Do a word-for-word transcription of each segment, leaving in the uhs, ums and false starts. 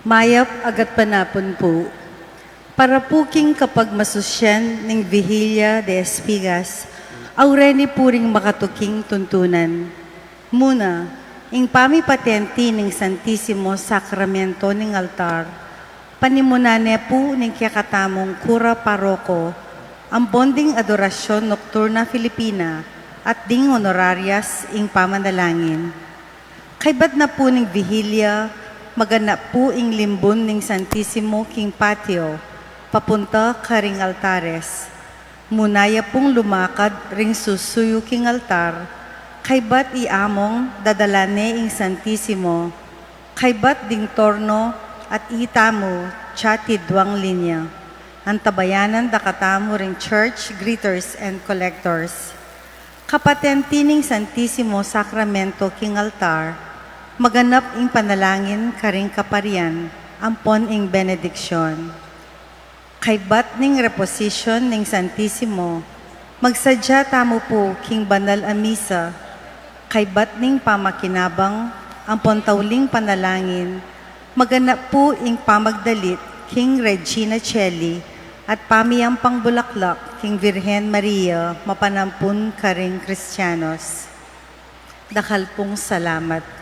Mayap a gatpanapun pu. Para pu king kapagmasusyan ning Vigilia de Espigas, aureni pu ring makatuking tuntunan. Muna, ing pamipatenti ning Santisimo Sakramento ning altar, panimunan ne pu ning kekatamung kura paroko, ampon ding Adoracion Nocturna Filipina, at ding honorarias ing pamanalangin. Kaybat na pu ning Vigilia, maganap pu ing limbun ning Santisimo king patio, papunta karing altares. Muna ya pung lumakad ring susuyu king altar, kaybat i among dadalan ne ing Santisimo, kaybat ding torno at itamu, tsati duang linya. Antabayanan da katamu ring church greeters and collectors. Kapatenti ning Santisimo Sakramento king altar, maganap ing panalangin karing kaparian, ampon ing benediksyon. Kaybat ning reposisyon ning Santisimo, magsadya tamu pu king banal a misa, kaybat ning pamakinabang, ampon tauling panalangin, maganap pu ing pamagdalit king Regina Caeli at pamiyampang bulaklak king Virgen Maria mapanampun karing Kristianos. Dakal pung salamat.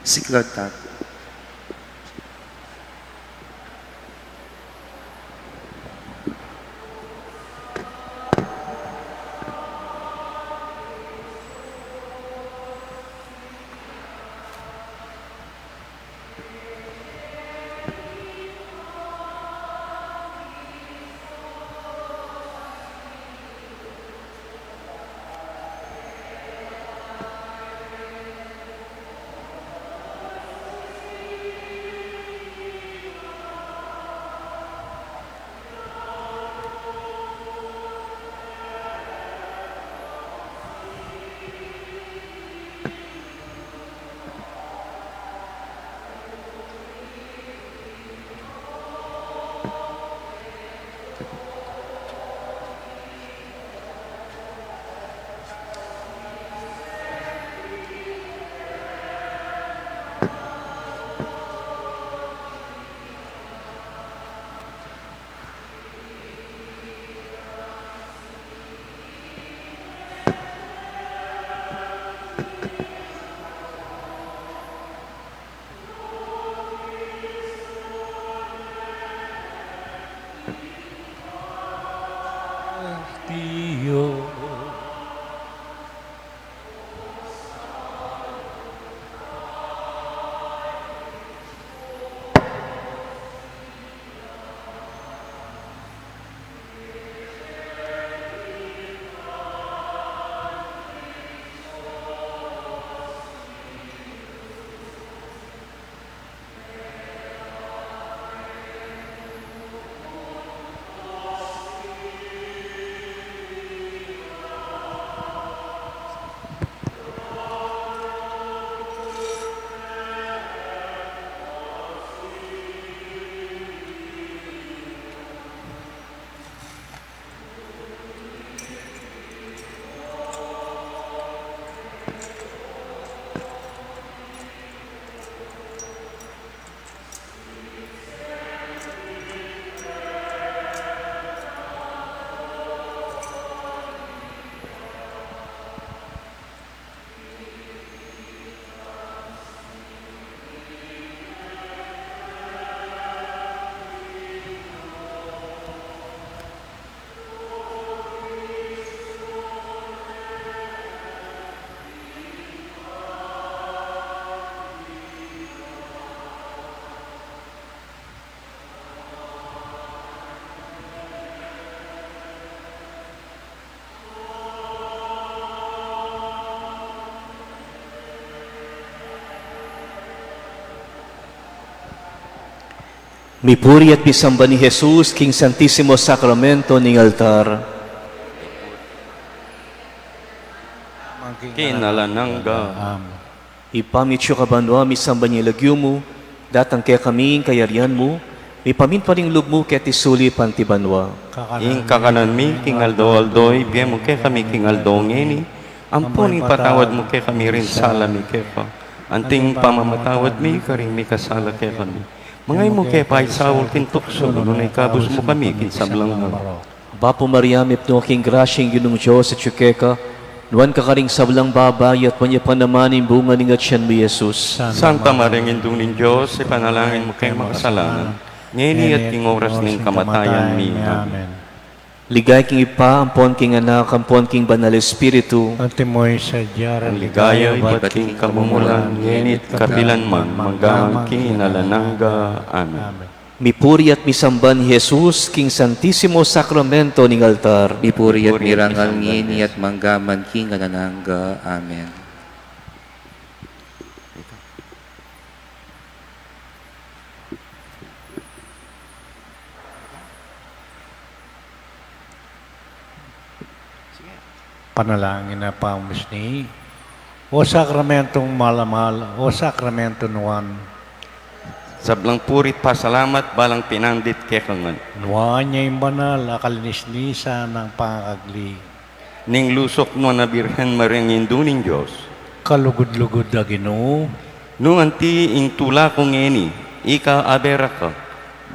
Siklaud tamu. Mipuri at misamban i Jesus king Santisimo Sakramento ning altar. King alang angga. Amen. Ibpa mi, atiu ka banua, misamban ya ing lagyu mu, datang kekami ing kayarian mu, mipamintuan ing lub mu keti sulip anti banua. Ing kakanan mi king aldo-aldo ibie mu kekami king aldo ngeni, ampon ipatawad mu kekami ring sala mi keka, anti ing pamamatawad mi karing mikasala kekami. Manga e mu ke paisaul king tuksu, nune ikabus mu kami king sablang marok. Bapu Maria, mipnu ka king grasya, ing Ginung Dios atiu keka, nuan ka karing sablang babai, at nuan ya pa naman ing bunga ning atian mu, i Jesus. Santa Maria, Indu ning Dios, ipanalangin mu keng makasalanan, ngeni at king oras ning kamatayan mi. Amen. Ligaya king Ibpa, ampon king Anak, ampon king Banal Espiritu. Antimo ing sadya, ing ligaya ibat king kamumulan, ngeni at kapilan man, mangga man king alang angga. Amen. Mipuri at misamban i Jesus king Santisimo Sakramento ning altar. Mipuri at mirangal ngeni at mangga man king alang angga. Amen. Panalangin a pamusni. O Sakramentong mal a mal, o Sakramentong nuan. Sablang puri't pasalamat, balang pinandit keka ngan. Nuan ya ing banal a kalinis-linisan nang pangakagli ning lusuk nuan a Birhen Mariang Indu ning Dios. Kalugud-lugud a Ginu. Nung anti ing tula ku ngeni, ika abera ka,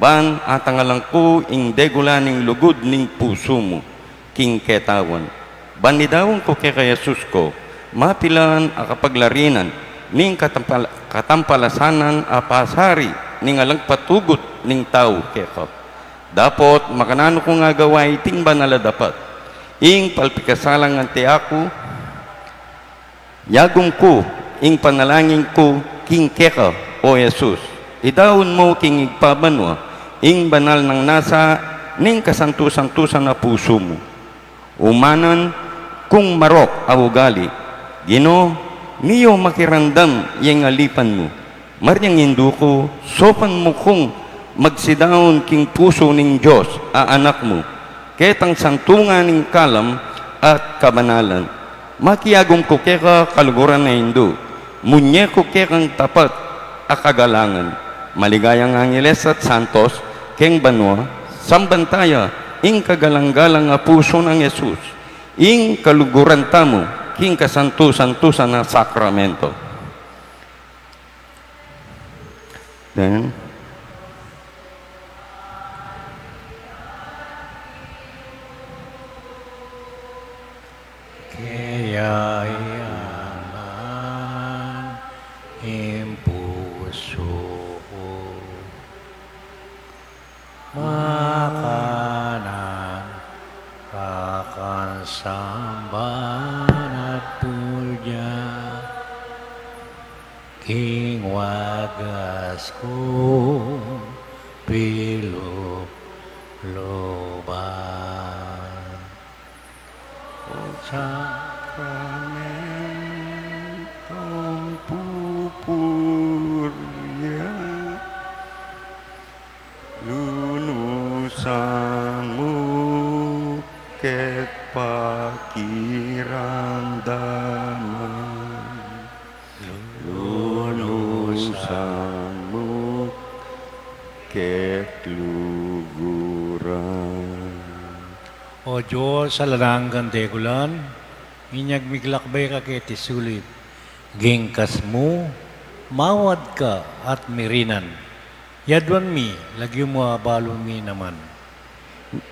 ban atangalan ku ing degulan ning lugud ning pusu mu king ketawan. Ban idaun ku keka i Jesus ku, mapilan a kapaglarinan ning katampal-, katampalasanan a pasari ning alang patugut ning tau keka. Dapot makananu kung agawa iting banal a dapat, ing palpikasalang anti aku, yagum ku ing panalangin ku king keka, o Jesus. Idaun mu king Ibpa banua ing banal nang nasa ning kasantu-santusan a pusu mu. Umanan kung marok a ugali, Ginu, miyu makiramdam ya ing alipan mu. Mariang Indu ku, saupan mu kung magsidaun king pusu ning Dios a Anak mu, ketang santungan ning kalam at kabanalan. Makiagum ku keka, kaluguran a Indu, munye ku kekang tapat a kagalangan. Maligayang angeles at santos keng banua, samban taya ing kagalang-galang a pusu nang Jesus, ing kaluguran tamu king kasantu-santusan a sakramento. Then, kaya yaman ing pusu ku. Makanan ka kang samban at pulya, king wagas kung pilubluban. O Sakramentong pupurya, lunusan mu kek pakiramdaman. Lunusan mu kek luguran. O Dios, alang anggang degulan, inyang miglakbay ka keti sulip, king kas mu, mawad ka at mirinan. Yaduan mi, lagyu mu abalun mi naman.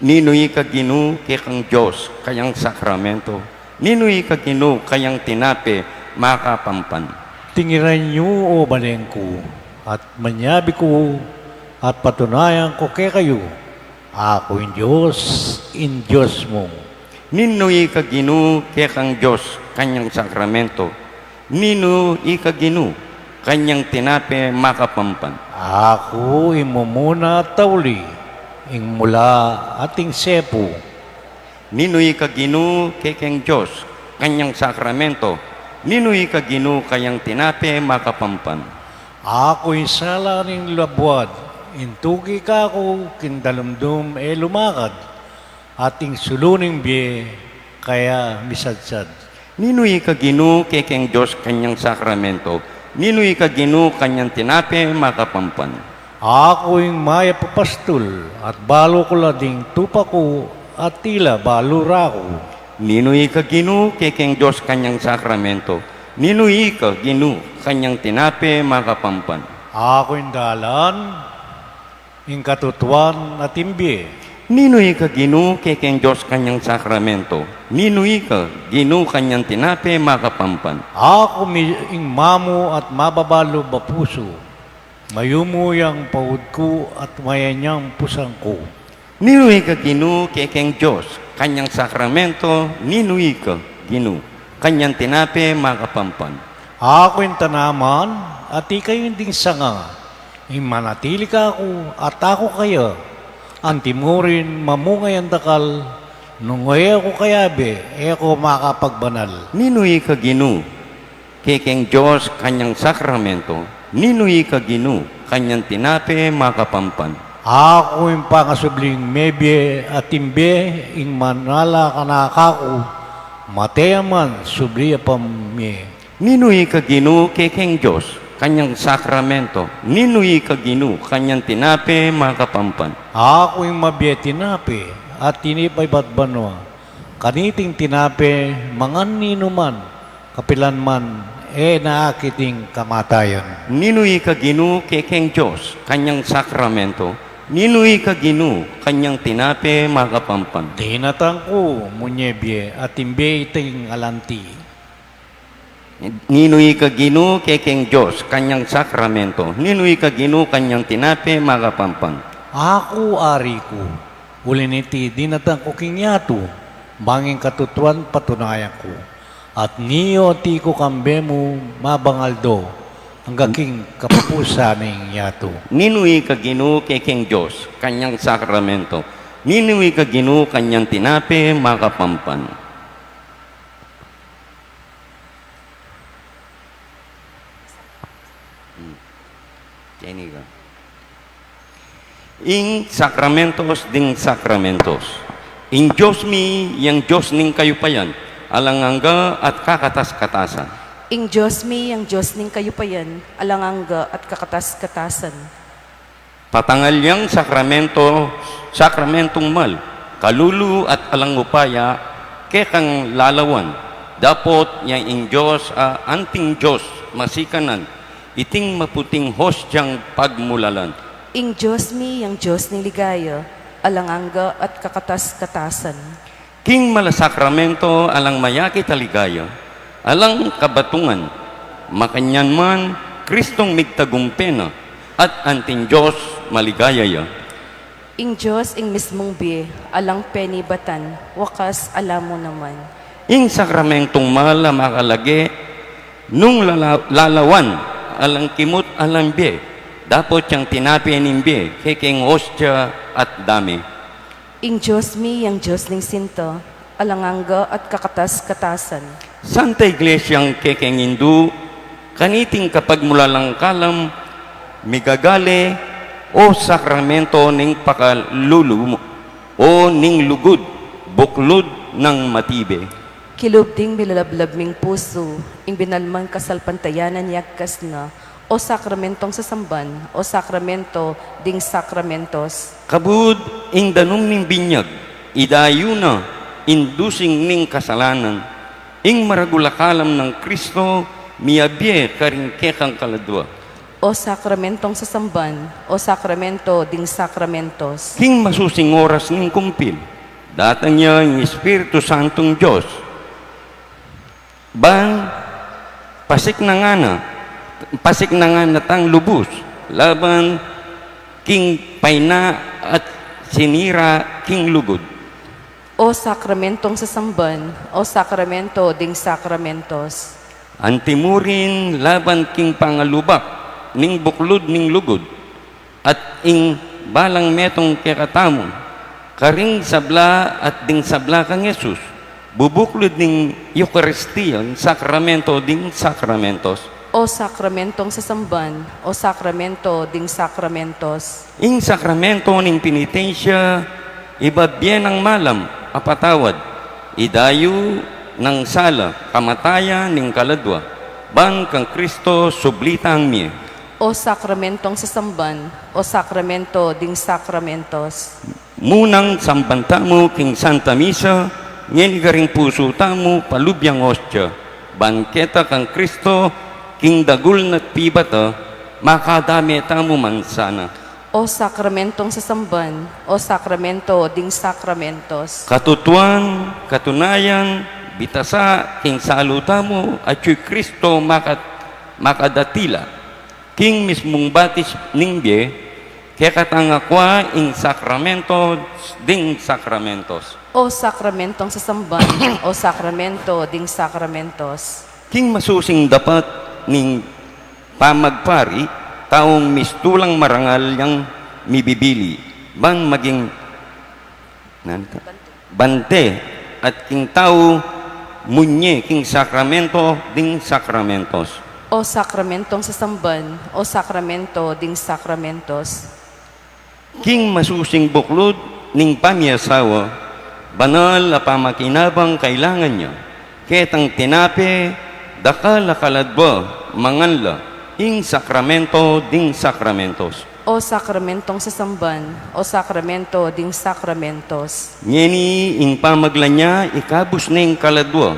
Ninu ika Ginu kekang Dios kayang sakramento? Ninu ika Ginu kayang tinape makapampan? Tingiran yu, o baleng ku, at manyabi ku, at patunayan ku kekayu, aku ing Dios, ing Dios mu. Ninu ika Ginu kekang Dios kanyang sakramento? Ninu ika Ginu kanyang tinape makapampan? Aku ing mumuna at tauli, ing mula at ing sepu. Ninu ika Ginu kekeng Dios kanyang sakramento? Ninu ika Ginu kayang tinape makapampan? Aku ing sala ning labuad, Ing tuki kaku king dalumdum e lumakad, at ing sulu ning bie kaya misadsad. Ninu ika, Ginu, kekeng Dios, kanyang sakramento? Ninu ika, Ginu, kanyang tinape makapampan? Aku ing mayap a pastul, at balu ku la ding tupa ku, at ila balu ra ku. Ninu ika, Ginu, kekeng Dios, kanyang sakramento? Ninu ika, Ginu, kanyang tinape makapampan? Aku ing dalan, ing katutuan, at ing bie. Ninu ika, Ginu, kekeng Dios, kanyang sakramento? Ninu ika, Ginu, kanyang tinape makapampan? Aku mi-, ing mamu at mababalub a pusu. Mayumu yang paud ku at mayanyang pusang ku. Ninu ika, Ginu, kekeng Dios, kanyang sakramento? Ninu ika, Ginu, kanyang tinape makapampan? Aku ing tanaman, at ikayu ing ding sanga. Ing manatili kaku, at aku kaya, antimurin mamunga yang dakal, nung e ku kayabe, e ku makapagbanal. Ninu ika, Ginu, kekeng Dios, kanyang sakramento? Ninu ika, Ginu, kanyang tinape makapampan? Aku ing pangasubling mebie at ing bie, ing manala kanaka ku, mate ya man, subli ya pa mie. Ninu ika, Ginu, kekeng Dios, kanyang sakramento? Ninu ika, Ginu, kanyang tinape makapampan? Aku ing mabie tinape, at tinipa ibat banua. Kaniting tinape, mangan ninuman, kapilan man, e na akit ing kamatayan. Ninu ika, Ginu, kekeng Dios, kanyang sakramento? Ninu ika, Ginu, kanyang tinape makapampan? Dinatang ku, munye bie, at ing bie iting alanti. Ninu ika, Ginu, kekeng Dios, kanyang sakramento? Ninu ika, Ginu, kanyang tinape makapampan? Aku, Ari ku, uli niti dinatang ku king yatu, bang ing katutuan patunayan ku. At niyu ati ku kambe mu mabang aldo, angga king kapupusan ning yatu. Ninu ika, Ginu, kekeng Dios, kanyang sakramento? Ninu ika, Ginu, kanyang tinape makapampan? Hmm. Keni ka. Ing sakramentos ding sakramentos. Ing Dios mi, yang Dios ning kayupayan, alang angga at kakatas-katasan. Ing Dios mi, yang Dios ning kayupayan, alang angga at kakatas-katasan. Patangal yang sakramento, sakramentong mal, kalulu at alang upaya, kekang lalawan, dapot yang ing Dios a anting Dios masikanan, iting maputing hostiang pagmulalan. Ing Dios mi, yang Dios ning ligaya, alang angga at kakatas-katasan. King malasakramento alang mayakit a ligaya, alang kabatungan, makanyan man, Kristong migtagumpe na, at anting Dios maligaya ya. Ing Dios ing mismung bie, alang penibatan, wakas ala mu naman. Ing sakramentong mal a makalage, nung lala-, lalawan, alang kimut alang bie, dapot yang tinape ning bie, kekeng ostia at dame. Ing Dios mi, yang Dios ning sinta, alang angga at kakatas-katasan. Santa Iglesiang kekeng indu, kaniting kapagmulalang kalam, migagale, o sakramento ning pakalulu mu, o ning lugud, buklud nang matibe. Kilub ding milalablab ming pusu, ing binalman kasalpantayanan yagkas na, o sakramentong sasamban, o sakramento ding sakramentos. Kabud ing danum ning binyag, idayu na ing dusing ning kasalanan, ing maragul a kalam nang Kristo, miabie karing kekang kaladua. O sakramentong sasamban, o sakramento ding sakramentos. King masusing oras ning kumpil, datang ya ing Espiritu Santong Dios. Ban, pasiknangan na, pasiknangan na tang lubus, laban king paina at sinira king lugud. O sakramentong sasamban, o sakramento ding sakramentos. Antimurin laban king pangalubak ning buklud ning lugud, at ing balang metung kekatamu, karing sabla at ding sabla kang Jesus, bubuklud ning Eukaristia, sakramento ding sakramentos. O sakramentong sasamban, o sakramento ding sakramentos. Ing sakramento ning penitensya, ibie nang malam a patawad, idayu nang sala, kamatayan ning kaladwa, ban kang Kristo subli tang mie. O sakramentong sasamban, o sakramento ding sakramentos. Munang samban tamu king Santa Misa, ngeni karing pusu tamu palub yang ostia, ban keta kang Kristo, king dagul na pibata, makadame tamu man sana. O sakramentong sasamban, o sakramento ding sakramentos. Katutuan, katunayan, bitasa king salu tamu, atyu i Kristo makat-, makadatila. King mismung batis ning bie, kekatang akwa ing sakramento ding sakramentos. O sakramentong sasamban, o sakramento ding sakramentos. King masusing dapat ning pamagpari, taung mistulang marangal yang mibibili, ban maging Nanta? Bante, at king tau munye king sakramento ding sakramentos. O sakramentong sasamban, o sakramento ding sakramentos. King masusing buklud ning pamiasawa, banal a pamakinabang kailangan nia, ketang tinape, dakal a kaladwa, mangan la, ing sakramento ding sakramentos. O sakramentong sasamban, o sakramento ding sakramentos. Ngeni ing pamagla nia ikabus na ing kaladwa,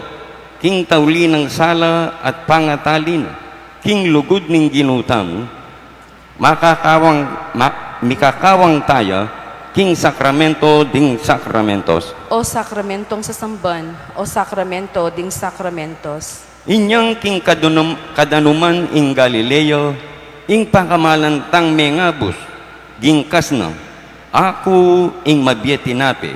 king tauli nang sala at pangatali na, king lugud ning Ginu tamu, makakawang, ma-, mikakawang taya, king sakramento ding sakramentos. O sakramentong sasamban, o sakramento ding sakramentos. Inyang king kadanum-, kadanuman ing Galilea, ing pakamalan tang mengabus, gingkas na, aku ing mabie tinape,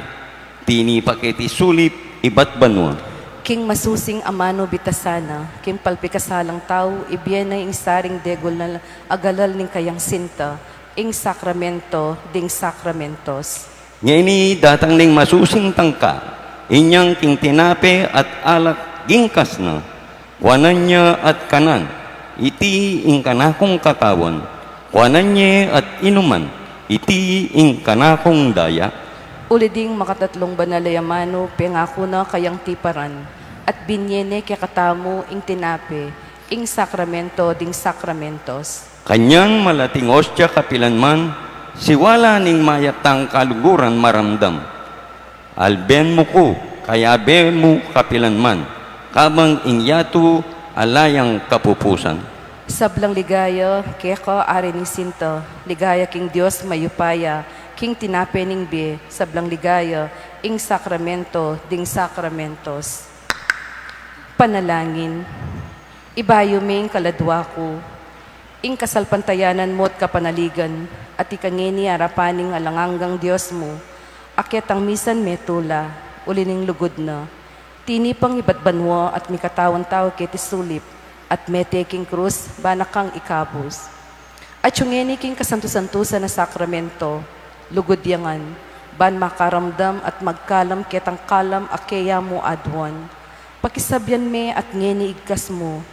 tinipa keti sulip ibat banua. King masusing amanu bitasan na, king palpikasalang tau, ibie na ing saring degul na agalal ning kayang sinta, ing sakramento ding sakramentos. Ngeni datang ning masusing tangka, inyang king tinape at alak gingkas na, kuanan ya at kanan, iti ing kanakung katawan, kuanan ye at inuman, iti ing kanakung daya. Uli ding makatatlung banal a amanu, pengaku na kayang tiparan, at binie ne kekatamu ing tinape, ing sakramento ding sakramentos. Kanyan malating ostia kapilan man, siwala ning mayap tang kaluguran maramdam. Alben mu ku, kayabe mu kapilan man, kabang ing yatu ala yang kapupusan. Sablang ligaya keka, Ari ning sinta, ligaya king Dios mayupaya, king tinape ning bie, sablang ligaya ing sakramento ding sakramentos. Panalangin. Ibayu me ing kaladwa ku, ing kasalpantayanan mu at kapanaligan, at ika ngeni arapan ning alang anggang Dios mu, a ketang misan metula, uli ning lugud na, tinipang ibat banua at mikatawan tau keti sulip, at mete king krus, ban kang ikabus. Atyu ngeni king kasantu-santusan a sakramento, lugud ya ngan, ban makaramdam at magkalam ketang kalam a keya mu aduan. Pakisabian me at ngeni igkas mu,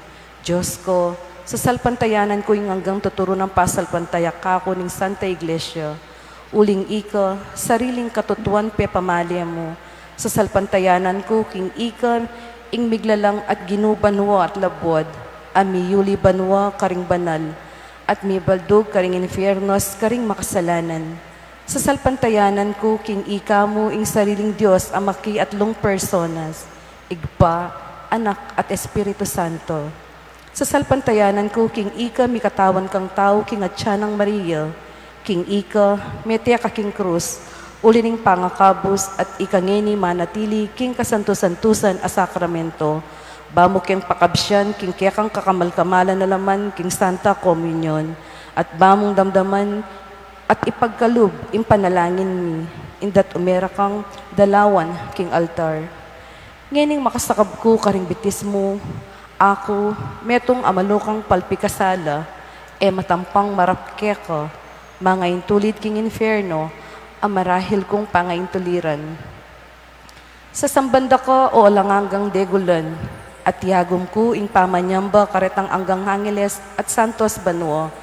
Dios ku, sasalpantayanan ku ing anggang tuturu nang pasalpantaya kaku ning Santa Iglesia, uling ika, sariling katutuan pepamale mu, sasalpantayanan ku king ika, ing miglalang at Ginu banua at labuad, a miyuli banua karing banal, at mibaldug karing infiernos karing makasalanan. Sasalpantayanan ku king ika mu ing sariling Dios a makiatlung personas, Ibpa, Anak, at Espiritu Santo. Sasalpantayanan ku king ika mikatawan kang tau king atyan nang Maria, king ika mete ka king krus, uli ning pangakabus at ika ngeni manatili king kasantu-santusan a sakramento, ba mu keng pakabsian king kekang kakamal-kamalan a laman king Santa Komunyon, at ba mung damdaman at ipagkalub ing panalangin mi, indat umera kang dalawan king altar. Ngening makasakab ku karing bitis mu, aku, metung a malukang palpikasala, e matampang marap keka, mangaintulid king infierno, a marahil kung pangaintuliran. Sasamban da ka, o alang anggang degulan, At yagum ku ing pamanyamba karetang anggang angeles at santos banua,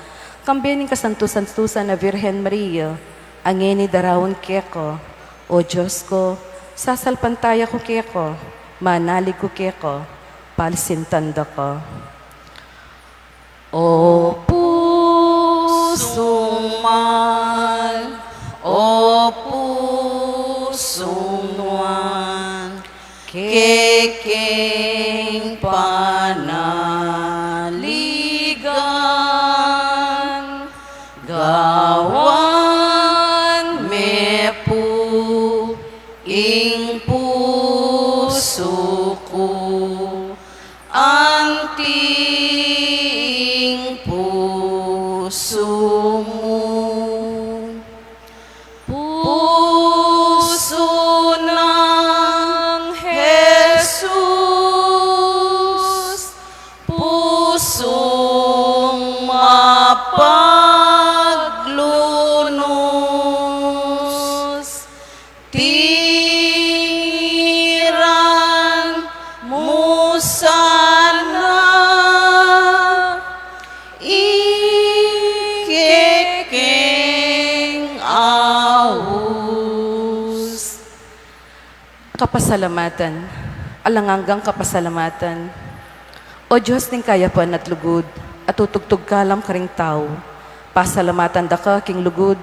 kambe ning kasantusantusan a Virgen Maria, a ngeni daraun keka. O Dios ku, sasalpantaya ku keka, manalig ku keka, palisintan da ka. O pusung mal, o pusung nuan, kekeng panaligan, gawan me pu ing pusu ku, anti ing pusu mu. Pusu nang Jesus, pusung mapaglunus, tingiran mu sana ing kekeng aus. Kapasalamatan. Alang anggang kapasalamatan. O Dios ning kayapan at lugud, a tutugtug kalam karing tau, pasalamatan da ka king lugud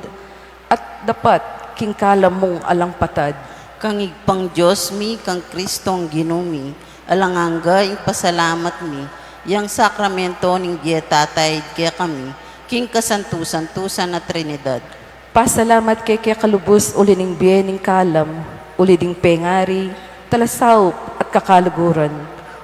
at dapat king kalam mung alang patad. Kang Ibpang Dios mi, kang Kristong Ginu mi, alang angga ing pasalamat mi, yang sakramento ning bie tataid kekami, king kasantu-santusan a Trinidad. Pasalamat ke keka lubus uli ning bie ning kalam, uli ding pengari, talasaup at kakaluguran,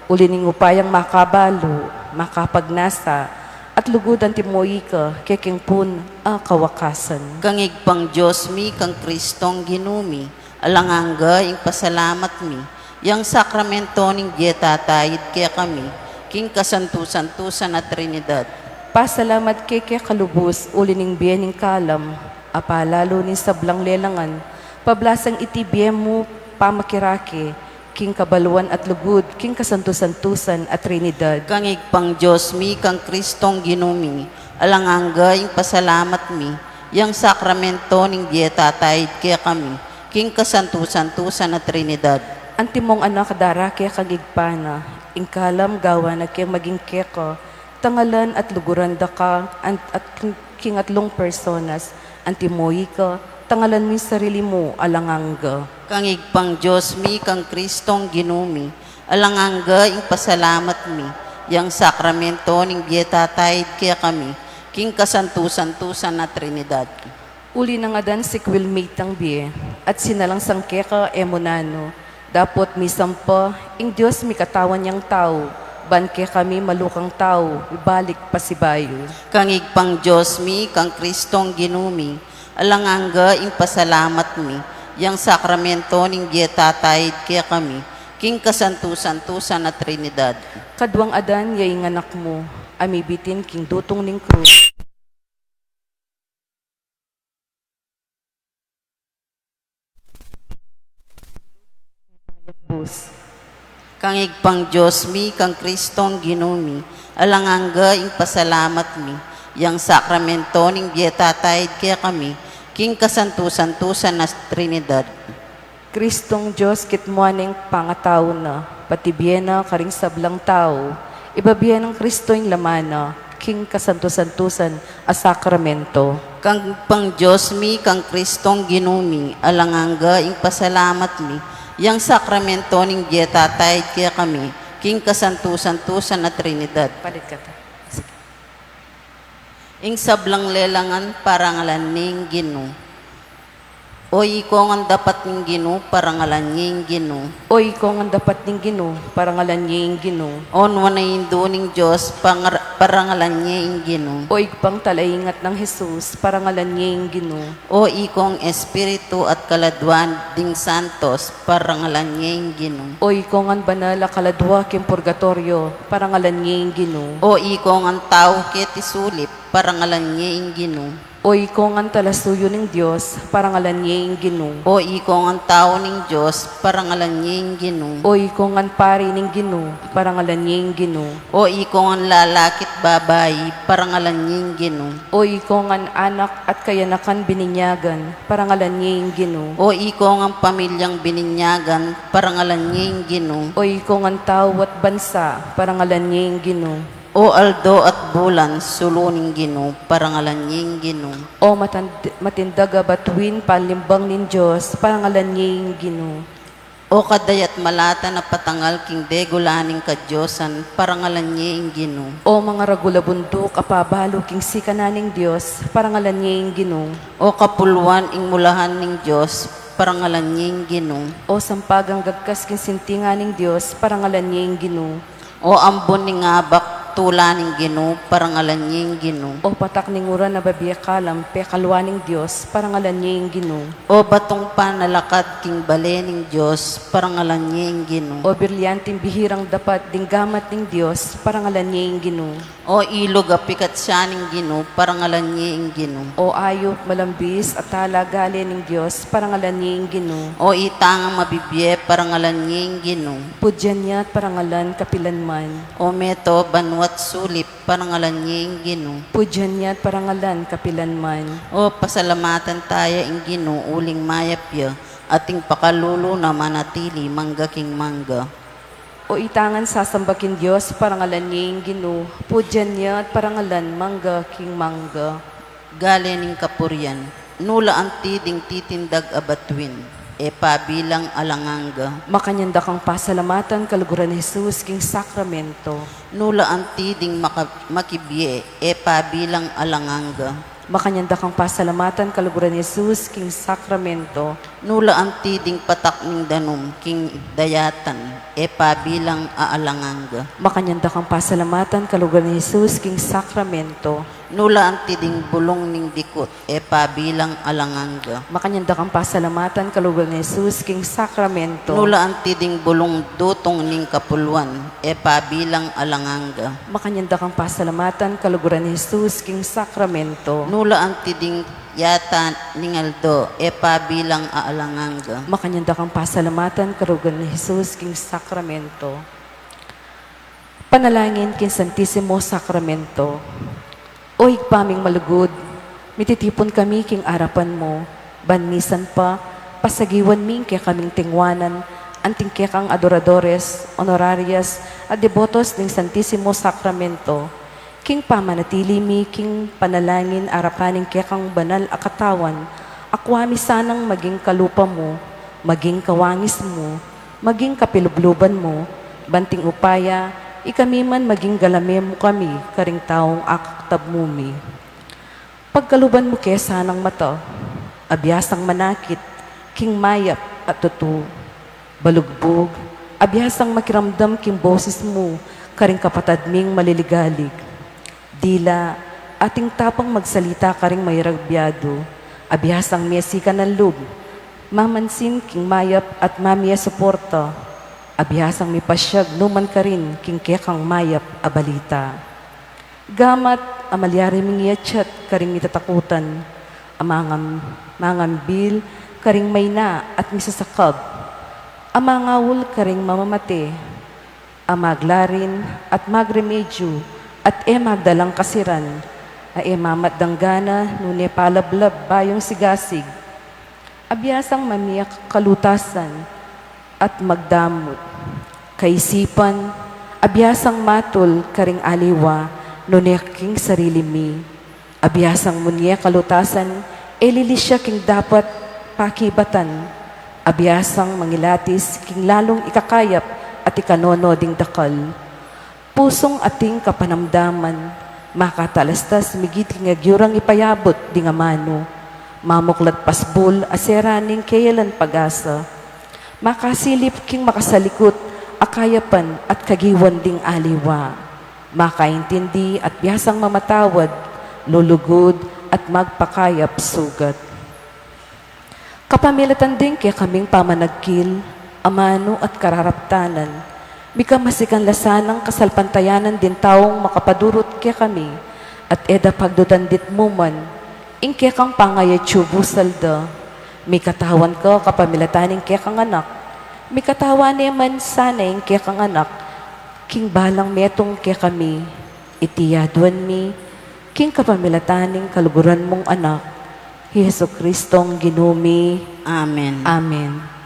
uli ning upayang makabalu, makapagnasa, at lugud antimo ika kekeng pun a kawakasan. Kang Ibpang Dios mi, kang Kristong Ginu mi, alang angga ing pasalamat mi, yang sakramento ning bie tataid kekami, king kasantu-santusan a Trinidad. Pasalamat ke keka lubus uli ning bie ning kalam, a palalu ning sablang lelangan, pablasang iti bie mu pamakirake, king kabaluan at lugud, king kasantu-santusan a Trinidad. Kang Ibpang Dios mi, kang Kristong Ginu mi, alang angga ing pasalamat mi, yang sakramento ning bie tataid kekami, king kasantu-santusan a Trinidad. Antimong anak darake kang Ibpa na, ing kalam gawa na ke maging keka, tangalan at luguran da ka, an-, at king, king atlung personas, antimo ika, tangalan mu ing sarili mu alang angga. Kang Ibpang Dios mi, kang Kristong Ginu mi, alang angga ing pasalamat mi, yang sakramento ning bie tataid kekami, king kasantu-santusan a Trinidad. Uli nang adan sikwil mitang bie, at sinalang sang keka e mu nanu, dapot misampa, ing Dios mikatawan yang tau, ban kekami malukang tau, ibalik pasibayu. Kang Ibpang Dios mi, kang Kristong Ginu mi, alang angga ing pasalamat mi, yang sakramento ning bie tataid kekami, king kasantu-santusan a Trinidad. Kaduang adan ya ing anak mu, a mibitin king dutung ning krus. Bus. Kang Ibpang Dios mi, kang Kristong Ginu mi, alang angga ing pasalamat mi, yang sakramento ning bie tataid kekami, king kasantu-santusan a Trinidad. Kristong Dios, kitmuan neng pangatau na, pati bie na karing sablang tau, ibabie nang Kristo ing laman na, king kasantu-santusan a sakramento. Kang Ibpang Dios mi, kang Kristong Ginu mi, alang angga ing pasalamat mi, yang sakramento ning bie tataid kekami, king kasantu-santusan a Trinidad. Palit ka ta. Ing sablang lelangan, parangalan ning Ginu. O ikong dapat ning Ginu, parangalan ye ing Ginu. O ikong dapat ning Ginu, parangalan ye ing Ginu. O nuan a Indu ning Dios, pangar-, parangalan ye ing Ginu. O Ibpang talaingat nang Jesus, parangalan ye ing Ginu. O ikong Espiritu at kaladua ding santos, parangalan ye ing Ginu. O ikong banal a kaladua king purgatorio, parangalan ye ing Ginu. O ikong tau keti sulip, parangalan ye ing Ginu. O ikong talasuyu ning Dios, parangalan ye ing Ginu. O ikong tau ning Dios, parangalan ye Ginu. O iko ngan pari ning Ginu, parangalan ye ing Ginu. O iko ngan lalaki at babai, parangalan ye ing Ginu. O iko ngan anak at kayanakan bininyagan, parangalan ye ing Ginu. O iko ngan pamilyang bininyagan, parangalan ye ing Ginu. O iko ngan tau at bansa, parangalan ye ing Ginu. O aldo at bulan, sulu ning Ginu, parangalan ye ing Ginu. O matand-, matindag a batuin, panlimbang ning Dios, parangalan ye ing Ginu. O kadayat malatan a patangal king degula ning kadiosan, parangalan ye ing Ginu. O mangaragul a bunduk a pabalu king sikanan ning Dios, parangalan ye ing Ginu. O kapulwan ing mulahan ning Dios, parangalan ye ing Ginu. O sampagang gagkas king sintingan ning Dios, parangalan ye ing Ginu. O ambun ning abak, tula ning Ginu, parangalan ye ing Ginu. O patak ning uran a babie kalam, pekaluan ning Dios, parangalan ye ing Ginu. O batung panalakad king bale ning Dios, parangalan ye ing Ginu. O brilyanteng bihirang dapat ding gamat ning Dios, parangalan ye ing Ginu. O ilug a pikatsya ning Ginu, parangalan ye ing Ginu. O ayup malambis a tala gale ning Dios, parangalan ye ing Ginu. O itangang mabibie, parangalan ye ing Ginu. Pudyan ya at parangalan kapilanman. O meto, banua't sulip, parangalan ye ing Ginu. Pudyan ya at parangalan kapilanman. O pasalamatan taya ing Ginu uling mayap ya, at ing pakalulu na manatili mangga king mangga. O itangan sasamba king Dios, parangalan ye ing Ginu. Pudyan ya at parangalan mangga king mangga. Gale ning kapurian. Nula anti ding titindag a batuin, e pabilang alang angga. Makanyan da kang pasalamatan, kaluguran Jesus, king sakramento. Nula anti ding maka-, makibie, e pabilang alang angga. Makanyan da kang pasalamatan, kaluguran Jesus, king sakramento. Nula anti ding patak ning danum, king dayatan, e pabilang alang angga. Makanyan da kang pasalamatan, kaluguran Jesus, king sakramento. Nula anti ding bulung ning dikut, e pabilang alang angga. Makanyan da kang pasalamatan, kaluguran Jesus, king sakramento. Nula anti ding bulung dutung ning kapulwan, e pabilang alang angga. Makanyan da kang pasalamatan, kaluguran Jesus, king sakramento. Nula anti ding yata ning aldo, e pabilang alang angga. Makanyan da kang pasalamatan, kaluguran Jesus, king sakramento. Panalangin king Santisimo Sakramento. O Ibpa ming malugud, mititipun kami king arapan mu, ban misan pa, pasagiwan mi ing kekaming tingwanan, anting kekang adoradores, honorarias, at debotos ning Santisimo Sakramento, king pamanatili mi king panalangin arapan ning kekang banal a katawan, akua mi sanang maging kalupa mu, maging kawangis mu, maging kapilubluban mu, banting upaya, ikami man maging galame mu kami, karing taung akaktab mu mi. Pagkaluban mu ke sanang mata, abiasang manakit, king mayap at tutu. Balugbug, abiasang makiramdam king boses mu, karing kapatad ming maliligalig. Dila, ating tapang magsalita karing mairabiadu, abiasang mie sikanan lub, mamansin king mayap at mamie suporta, abiasang mipasyag nu man karin king kekang mayap a balita. Gamat a malyari ming iatsat karing mitatakutan, a mangam-, mangambil karing maina at misasakab, a mangaul karing mamamate, a maglarin at magremedyu at e magdalang kasiran, a e mamatdanggana nune palablab bayung sigasig. Abiasang mamie kalutasan at magdamut. Kaisipan, abiasang matul karing aliwa nune king sarili mi. Abiasang munye kalutasan, e lilisya king dapat pakibatan. Abiasang mangilatis king lalung ikakayap at ikanono ding dakal. Pusung ating kapanamdaman, makatalastas migit king agyurang ipayabut ding amanu. Mamuklat pasbul a sera ning keyalan pag-asa. Makasilip king makasalikut a kayapan at kagiwan ding aliwa. Makaintindi at biasang mamatawad, lulugud at magpakayap sugat. Kapamilatan ding kekaming pamanagkil, amanu at kararaptanan, mikamasikan la sanang kasalpantayanan ding taung makapadurut kekami, at e da pagdudan ditmu man, ing kekang pangayatsu busal da, mikatawan ka kapamilatan ning kekang Anak, Mikatawan ne man sana ing kekang anak, king balang metung kekami, iti aduan mi, king kapamilatan ning kaluguran mung anak, i Jesucristong Ginu mi. Amen. Amen.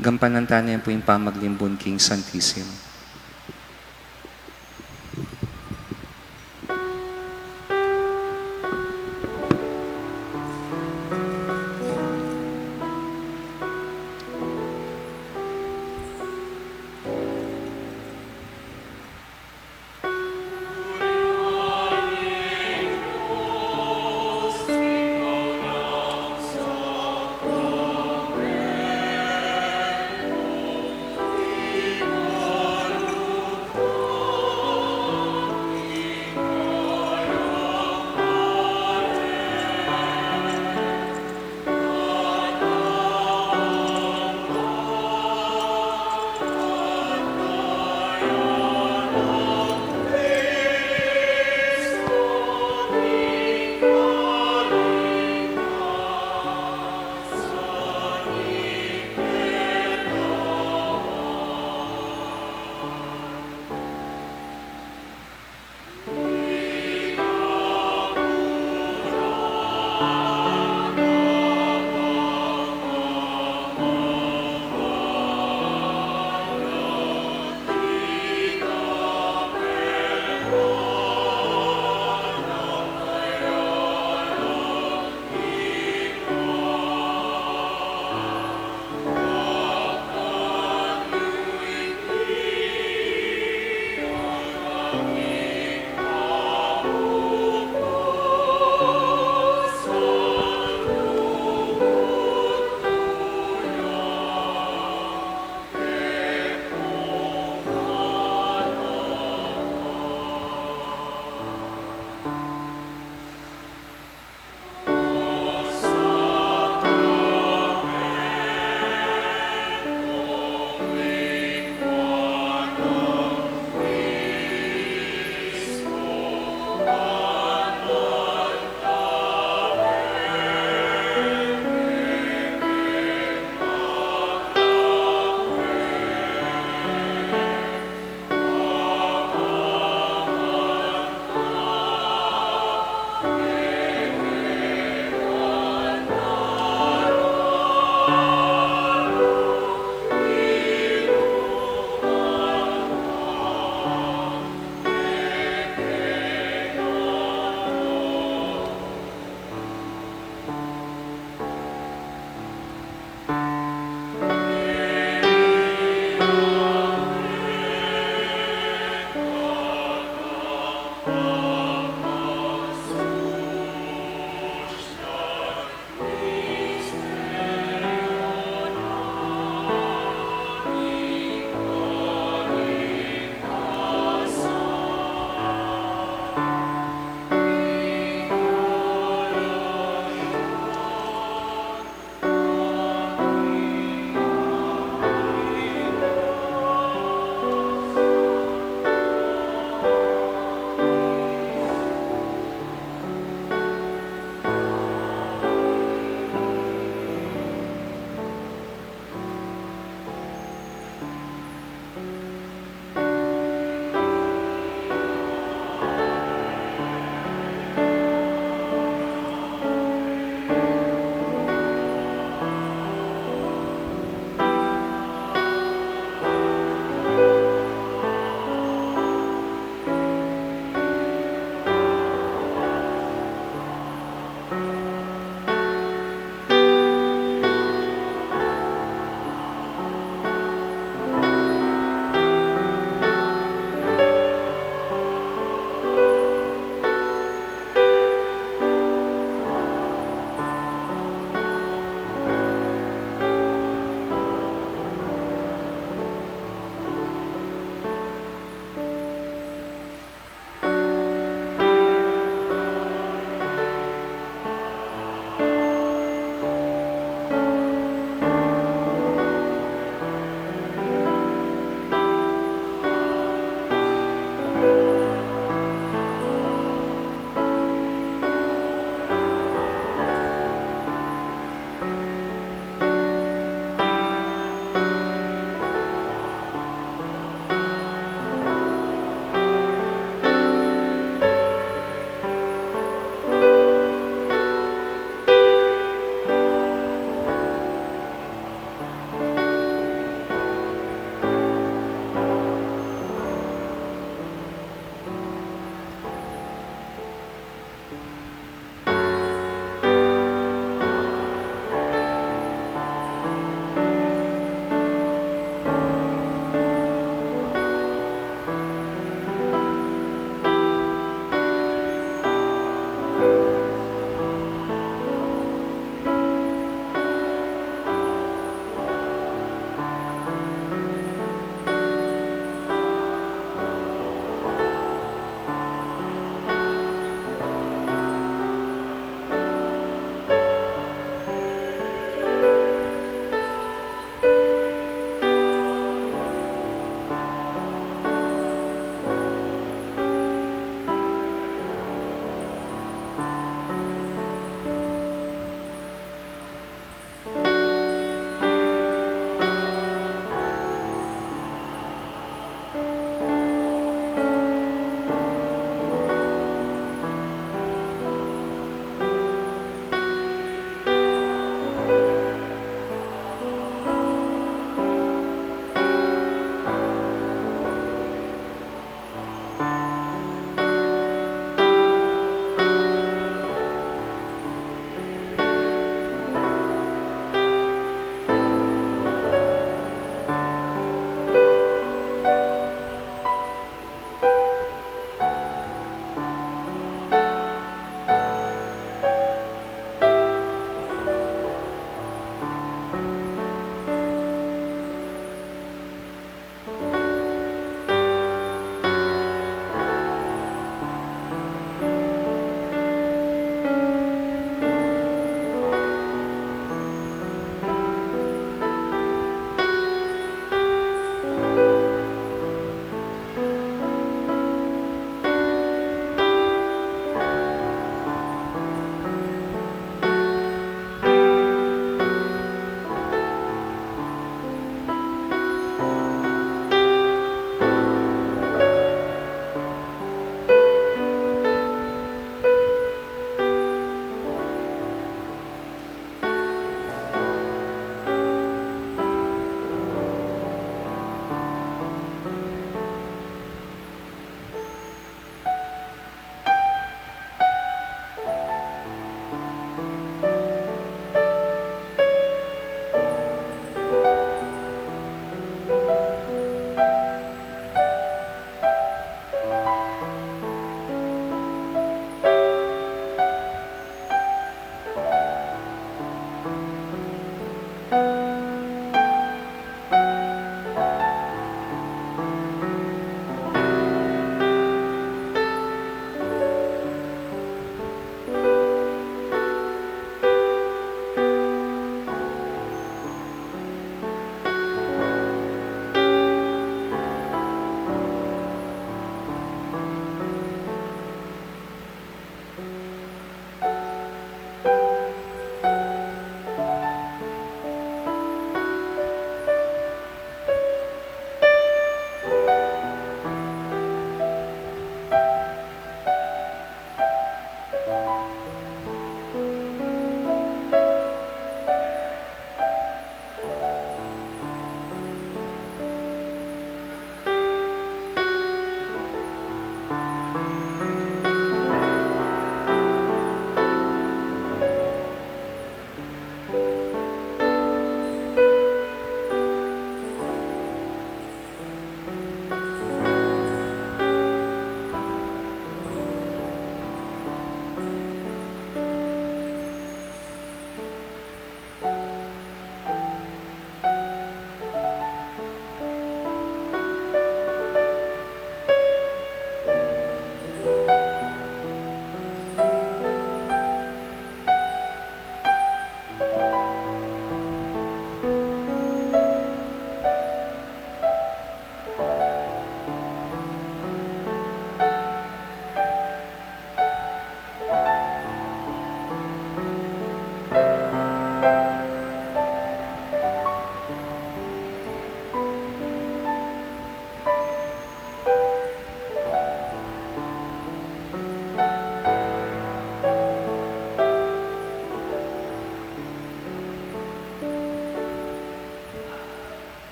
Gampanan ta ne pu ing pamaglimbun king Santisimo.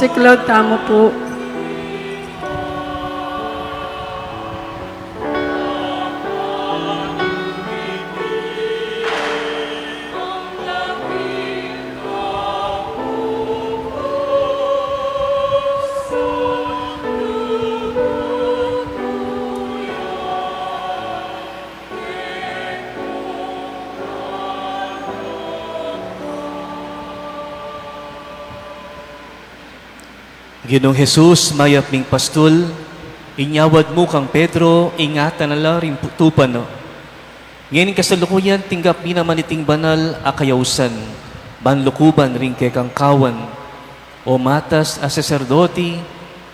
Siklaud tamu pu. Ginung Jesus, mayap ming pastul, inyawad mu kang Pedro, ingatan na la ring tupa na. Ngeni king kasalukuyan, tinggap mi naman iting banal a kayausan, ban lukuban ring kekang kawan. O matas a saserdoti,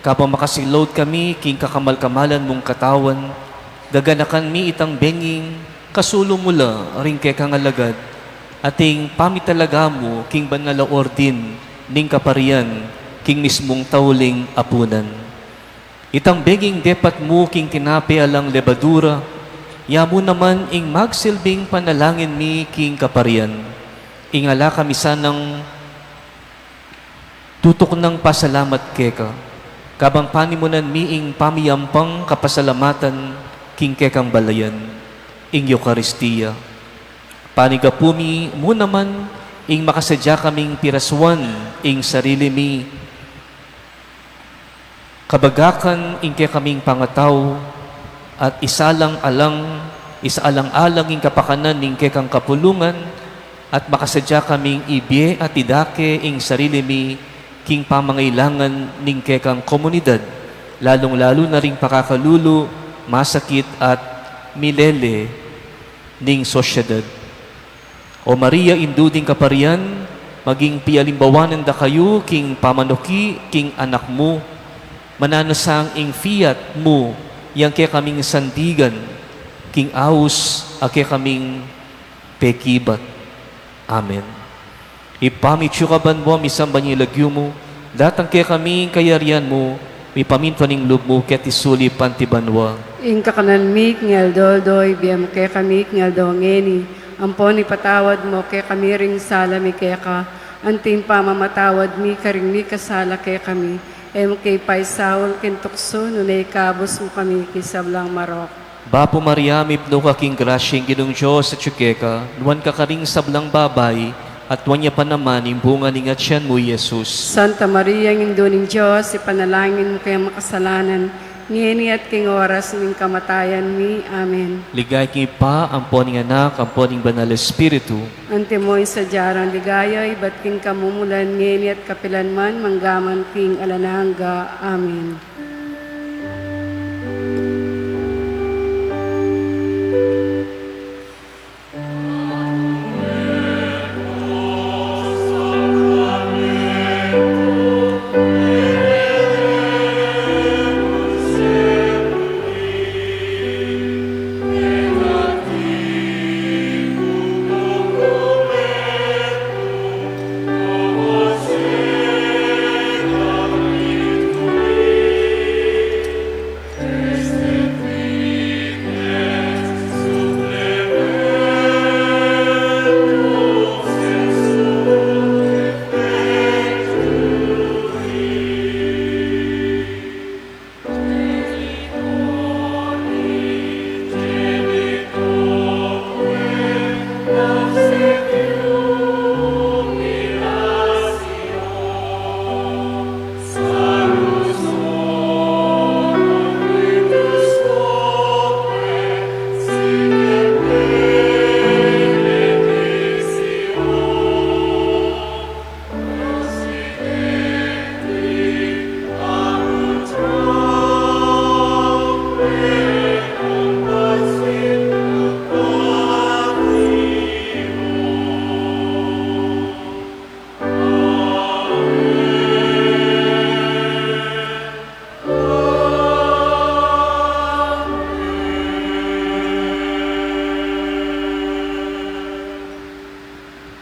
kabang makasiklaud kami king kakamal-kamalan mung katawan, gaganakan mi itang benging kasulu mu la ring kekang alagad, ating pamitalaga mu king banal a ordin ning kaparian king mismung tauling apunan. Itang benging depat mu king tinape alang lebadura, ya mu naman ing magsilbing panalangin mi king kaparian. Ing ala kami sanang tutuknang pasalamat keka, kabang panimunan mi ing pamiyampang kapasalamatan king kekang balayan, ing Eukaristia. Panigapu mi mu naman ing makasadya kaming pirasuan ing sarili mi, kabagakan ing kekaming pangatau, at isalang-alang, isaalang-alang ing kapakanan ning kekang kapulungan, at makasadya kaming ibie at idake ing sarili mi king pamangailangan ning kekang komunidad, lalung-lalu na ring pakakalulu, masakit at milele ning sosyedad. O Maria, Indu ding Kaparian, maging pialimbawanan da kayu king pamanuki king Anak mu, mananasang ing fiat mu yang kekaming sandigan, king aus a kekaming pekibat. Amen. Ibpa mi, atsu ka banua, misamban ya ing lagyu mu, datang kekami ing kayarian mu, mipamintuan ing lub mu keti sulip anti banua. Ing kakanan mi king aldo-aldo ibie mu kekami king aldo ngeni, ampon ipatawad mu kekami ring sala mi keka, anti ing pamamatawad mi karing mikasala kekami, e mu ke paisaul king tuksu, nune ikabus mu kami king sablang marok. Bapu Maria, mipnu ka king grasya, ing Ginung Dios atsu keka, nuan ka karing sablang babai, at nuan ya pa naman ing bunga ning atian mu, i Jesus. Santa Maria, Indu ning Dios, ipanalangin mu kaming makasalanan, ngeni at king oras ning kamatayan mi. Amen. Ligaya king Ibpa, ampo ning Anak, ampo ning Banal Espiritu. Antimo ing sadya rang ligaya, ibat king kamumulan, ngeni at kapilan man, manggaman king alang angga. Amen.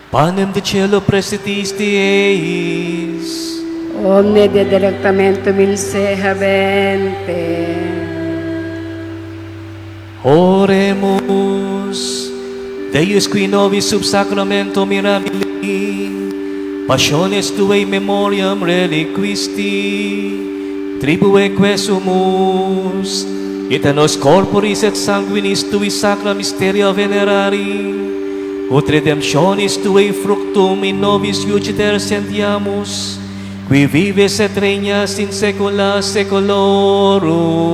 Panem de celo prestitis dieis. Omne de delectamentum in se habente. Oremus. Deus, qui nobis sub sacramentum mirabilis Passionis tuae in memoriam reliquisti, tribueque sumus, et a nos corporis et sanguinis tui sacra mysteria venerari, ut redemptionis tuae fructum in nobis iuciter sentiamus, qui vives et regnas in saecula saeculorum.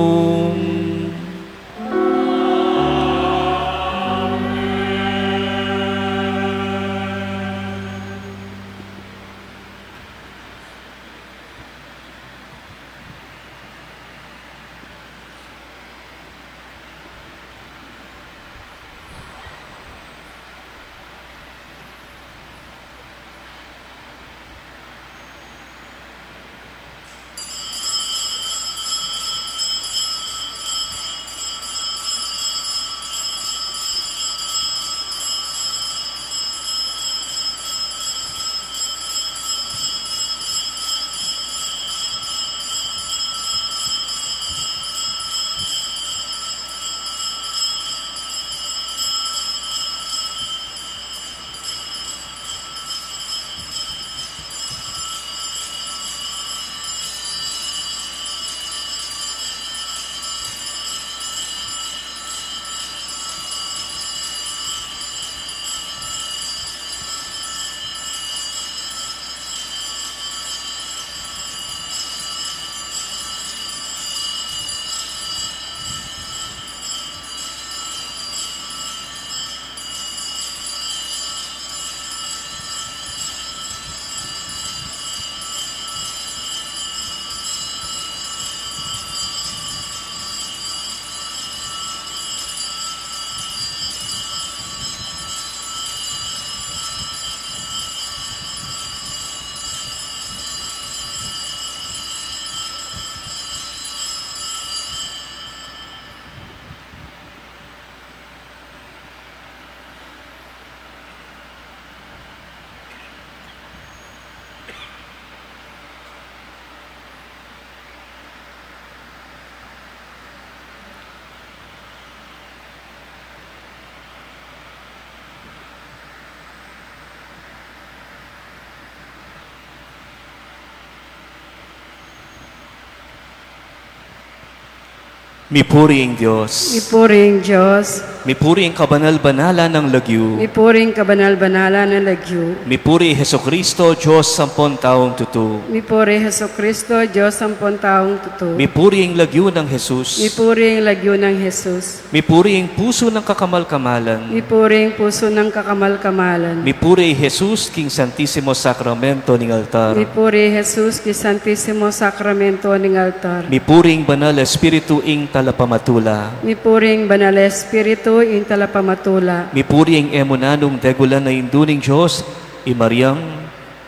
Mipuri ing Dios. Mipuri ing Dios. Mipuri ing kabanal-banalan a lagyu. Mipuri ing kabanal-banalan a lagyu. Mipuri i Jesucristo, Dios ampon taung tutu. Mipuri i Jesucristo, Dios ampon taung tutu. Mipuri ing lagyu nang Jesus. Mipuri ing lagyu nang Jesus. Mipuri ing pusu nang kakamal-kamalan. Mipuri ing pusu nang kakamal-kamalan. Mipuri i Jesus king Santisimo Sakramento ning altar. Mipuri i Jesus king Santisimo Sakramento ning altar. Mipuri ing Banal Espiritu ing talapamatula. Mipuri ing Banal Espiritu ing talapamatula. Mipuri ing e mu nanung degulan a Indu ning Dios, i Mariang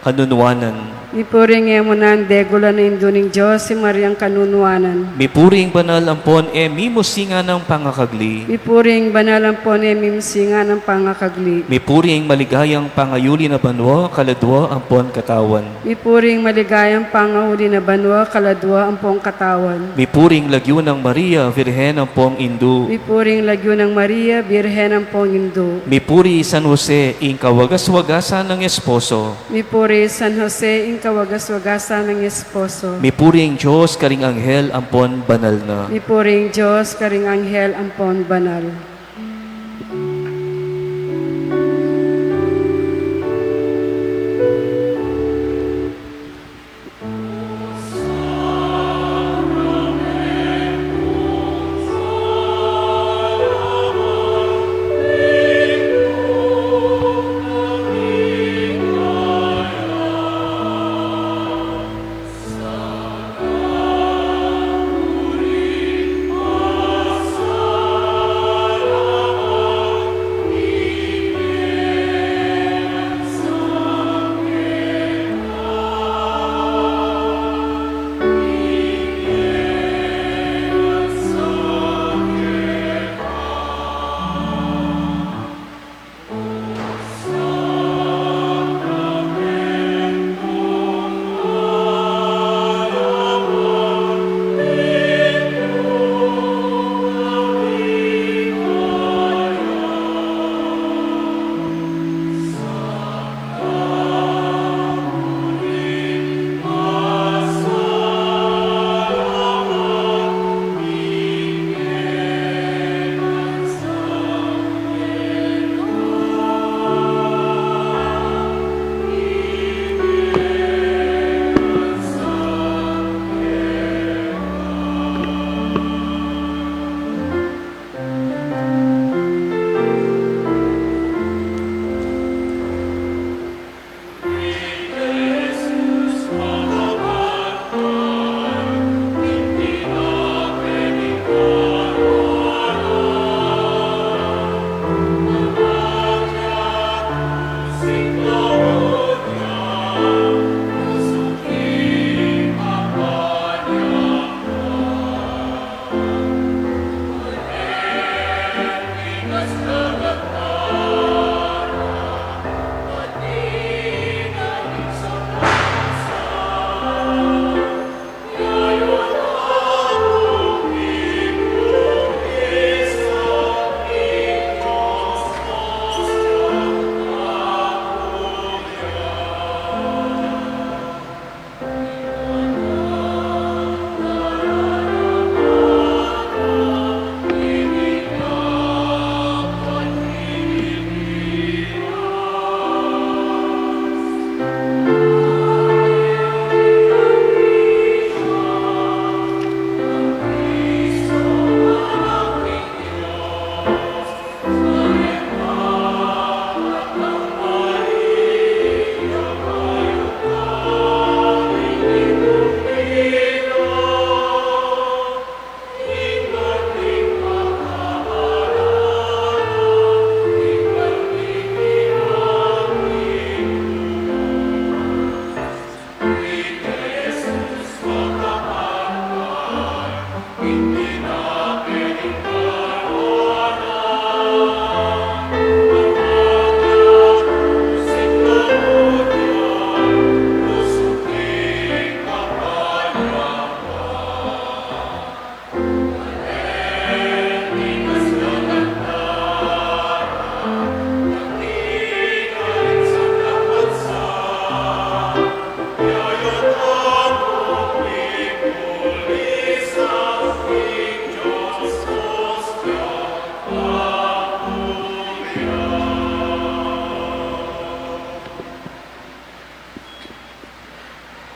kanunuanan. Mipuri ing e mu nanung degulan a Indu ning Dios, i Mariang kanunuanan. Mipuri ing banal ampon e mimusingan a pangakagli. Mipuri ing banal ampon e mimusingan a pangakagli. Mipuri ing maligayang pangayuli na banua kaladua ampon katawan. Mipuri ing maligayang pangayuli na banua kaladua ampon katawan. Mipuri ing lagyu nang Maria, Birhen ampong Indu. Mipuri ing lagyu nang Maria, Birhen ampong Indu. Mipuri i San Jose, ing kawagas-wagasan nang esposo. Mipuri i San Jose, ing kawagas-wagasan nang esposo. Mipuri ing Dios karing anghel ampon banal na. Mipuri ing Dios karing anghel ampon banal.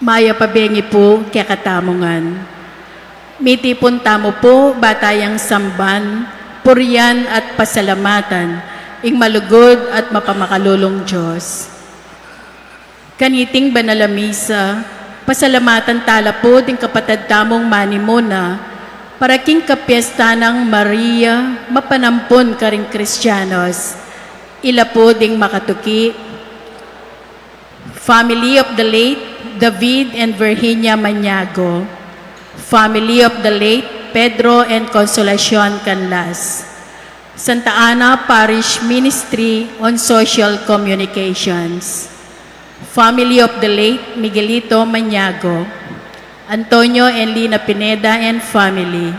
Mayap a bengi pu kekatamu ngan. Mitipun tamu pu ba tayang samban, purian at pasalamatan ing malugud at mapamakalulung Dios. Kaniting banal a misa, pasalamatan tala pu ding kapatad tamung manimuna para king kapiesta nang Maria mapanampun karing Kristianos. Ila pu ding makatuki: family of the late David and Virginia Maniago, family of the late Pedro and Consolacion Canlas, Santa Ana Parish Ministry on Social Communications, family of the late Miguelito Maniago, Antonio and Lina Pineda and family,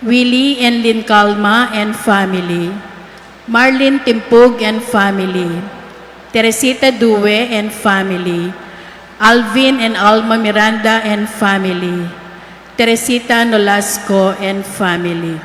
Willie and Lynn Calma and family, Marlene Timpug and family, Teresita Due and family, Alvin and Alma Miranda and family, Teresita Nolasco and family.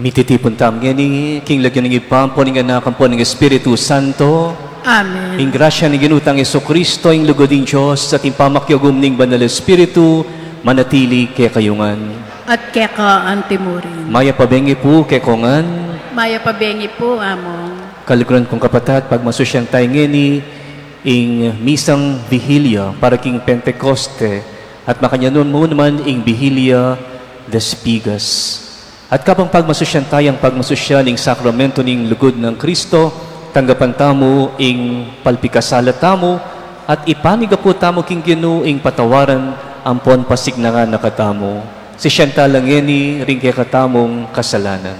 Mititipun tamu ngeni king lagyu ning Ibpa, ampo ning Anak, ampo ning Espiritu Santo. Amen. Ing grasya ning Ginu tang Jesucristo, ing lugud ning Dios, at ing pamakiagum ning Banal Espiritu, manatili kekayu ngan. At keka anti mu rin. Mayap a bengi pu kekongan. Mayap a bengi pu, Among. Kaluguran kung kapatad, pagmasusyan tamu ngeni ing misang Vigilia para king Pentecoste, at makanyan mu naman ing Vigilia de Espigas. At kabang pagmasusyan taya ing pagmasusyan ning sakramento ning lugud nang Kristo, tanggapan tamu ing palpikasala tamu, at ipanigapu tamu king Ginu ing patawaran ampon pasignangan na katamu. Sisian tala ngeni ring kekatamung kasalanan.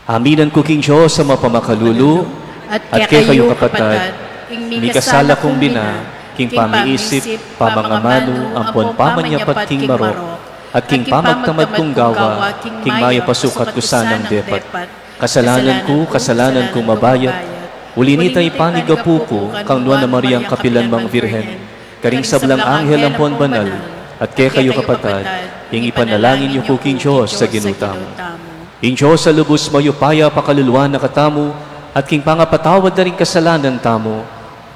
Aminan ku king Dios a mapamakalulu, at kekayu kapatad, mikasala kung bina, king pamiisip, pamangamanu, ampon pamanyapat king marok, at king pamagtamad kung gawa, king mayap a sukat ku sanang depat. Kasalanan ku, kasalanan kung mabayat, uli nita ipanigapu ku kang Nuan a Mariang kapilan mang Virgen, karing sablang anghel ampon banal, at kekayu kapatad, ing ipanalangin yu ku king Dios a Ginu tamu. Ing Dios a lubus mayupaya pakaluluan na katamu, at king pangapatawad na ring kasalanan tamu,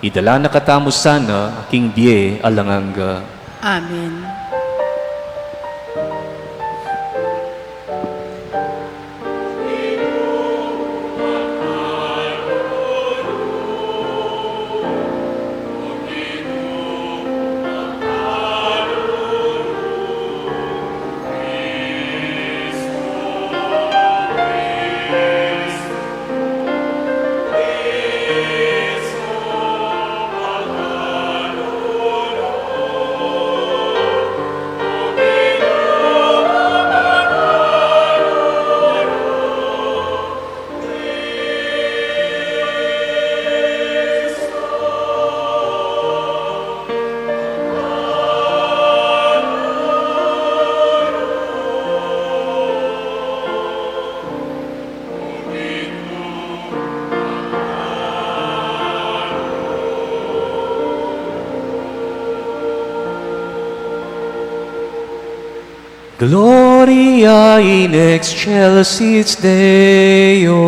idala na katamu sana king bie alang angga. Amen. Gloria in excelsis Deo.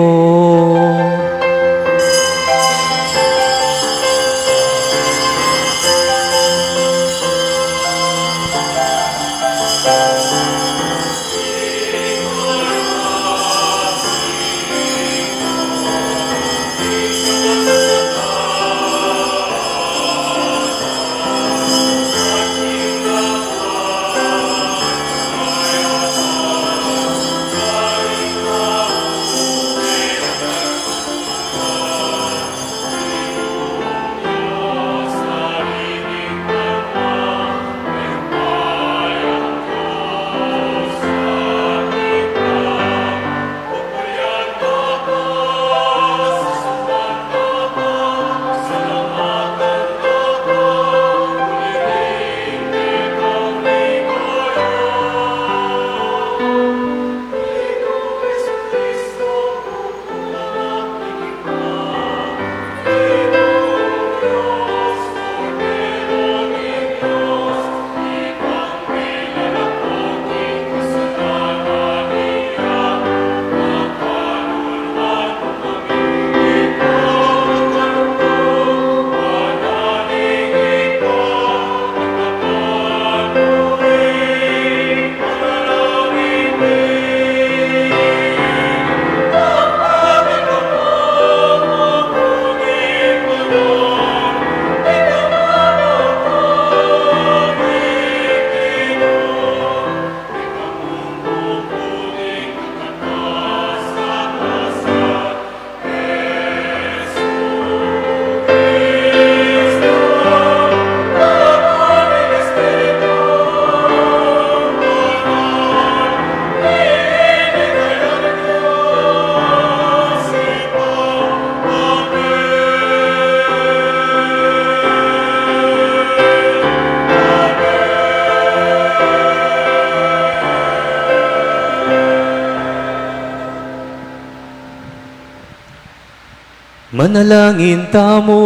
Manalangin tamu.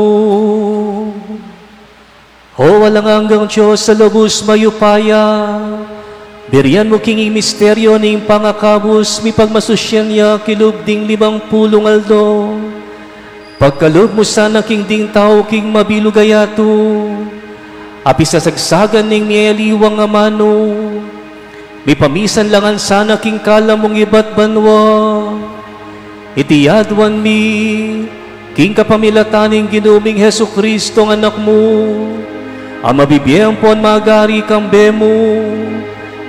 O alang anggang Dios a lubus mayupaya, Burian mu king misteryo ning pangakabus, mipagmasusyan ya kilub ding limang pulung aldo. Pagkalub mu sana king ding tau king mabilug a yatu, a pisasagsagan ning mialiwang amanu, mipamisan la ngan sana king kalam mung ibat banua. Iti aduan mi, king kapamilatan ning Ginu ming Jesucristo a Anak mu, a mabibie ampon magari kambe mu,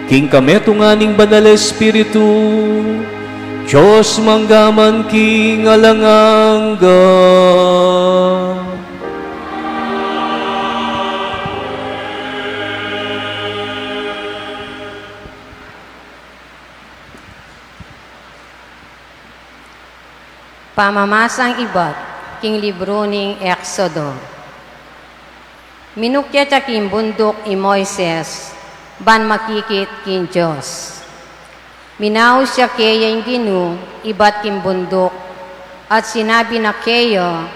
king kametungan ning Banal Espiritu, Dios mangga man king alang angga. Pamamasang ibat king libru ning Exodo. Minukyat ya king bunduk i Moises, ban makikit king Dios. Minaus ya keya ing Ginu ibat king bunduk, at sinabi na keya,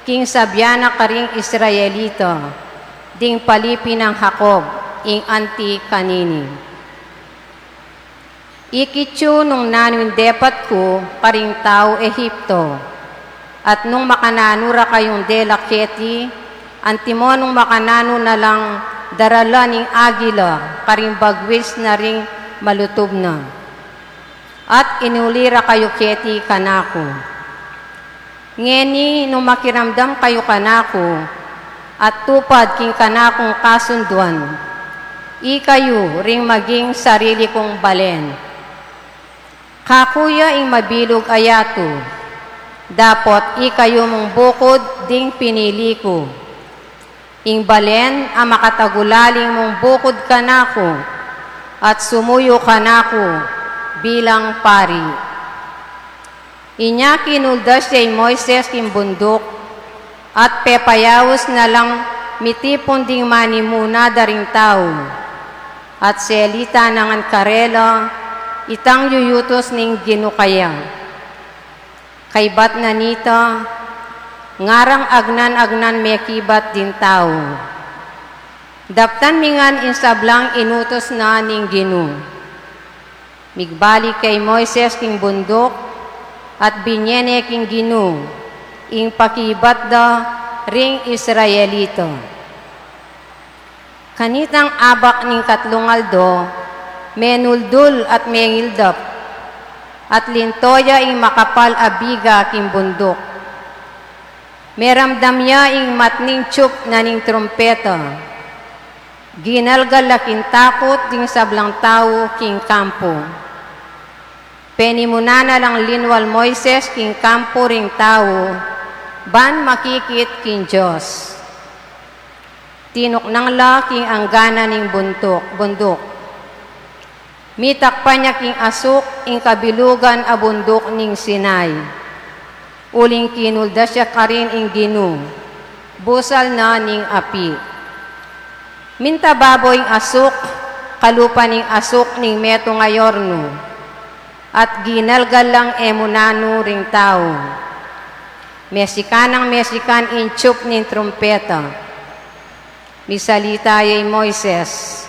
king sabian na karing Israelita, ding palipi nang Jacob, ing anti kanini. Ikit yu nung nanu ing depat ku karing tau Egipto, at nung makananu ra kayung dela keti, antimo nung makananu na lang darala ning agila karing bagwis na ring malutub na. At inuli ra kayu keti kanaku. Ngeni nung makiramdam kayu kanaku, at tupad king kanakung kasunduan, ikayu ring maging sarili kung balen. Kaku ya ing mabilug a yatu, dapot ikayu mung bukud ding pinili ku. Ing balen a makatagulaling mung bukud kanaku, at sumuyu kanaku bilang pari. Inya kinuldas ya i Moises king bunduk, at pepayaus na lang mitipun ding manimuna da ring tau, at selita na ngan karela itang yuyutus ning Ginu kaya. Kaybat na nita, ngarang agnan-agnan mekibat ding tau. Daptan mi ngan ing sablang inutus na ning Ginu. Migbalik ya i Moises king bunduk, at binye ne king Ginu ing pakibat da ring Israelita. Kanitang abak ning katlung aldo, menuldul at mengildap, at linto ya ing makapal a biga king bunduk. Meramdam ya ing matning tsup na ning trumpeta. Ginalgal la king takut ding sablang tau king kampu. Penimunan na lang linwal Moises king kampu ring tau, ban makikit king Dios. Tinuknang la king angganan ning buntuk, bunduk. Mitakpan ya king asuk ing kabilugan a bunduk ning Sinai. Uling kinuldas ya karin ing Ginu, busal na ning api. Minta babo ing asuk, kalupa ning asuk ning metung a yornu, at ginalgal lang e munanu ring tau. Mesikan nang mesikan ing tsup ning trumpeta. Misalita ya i Moises,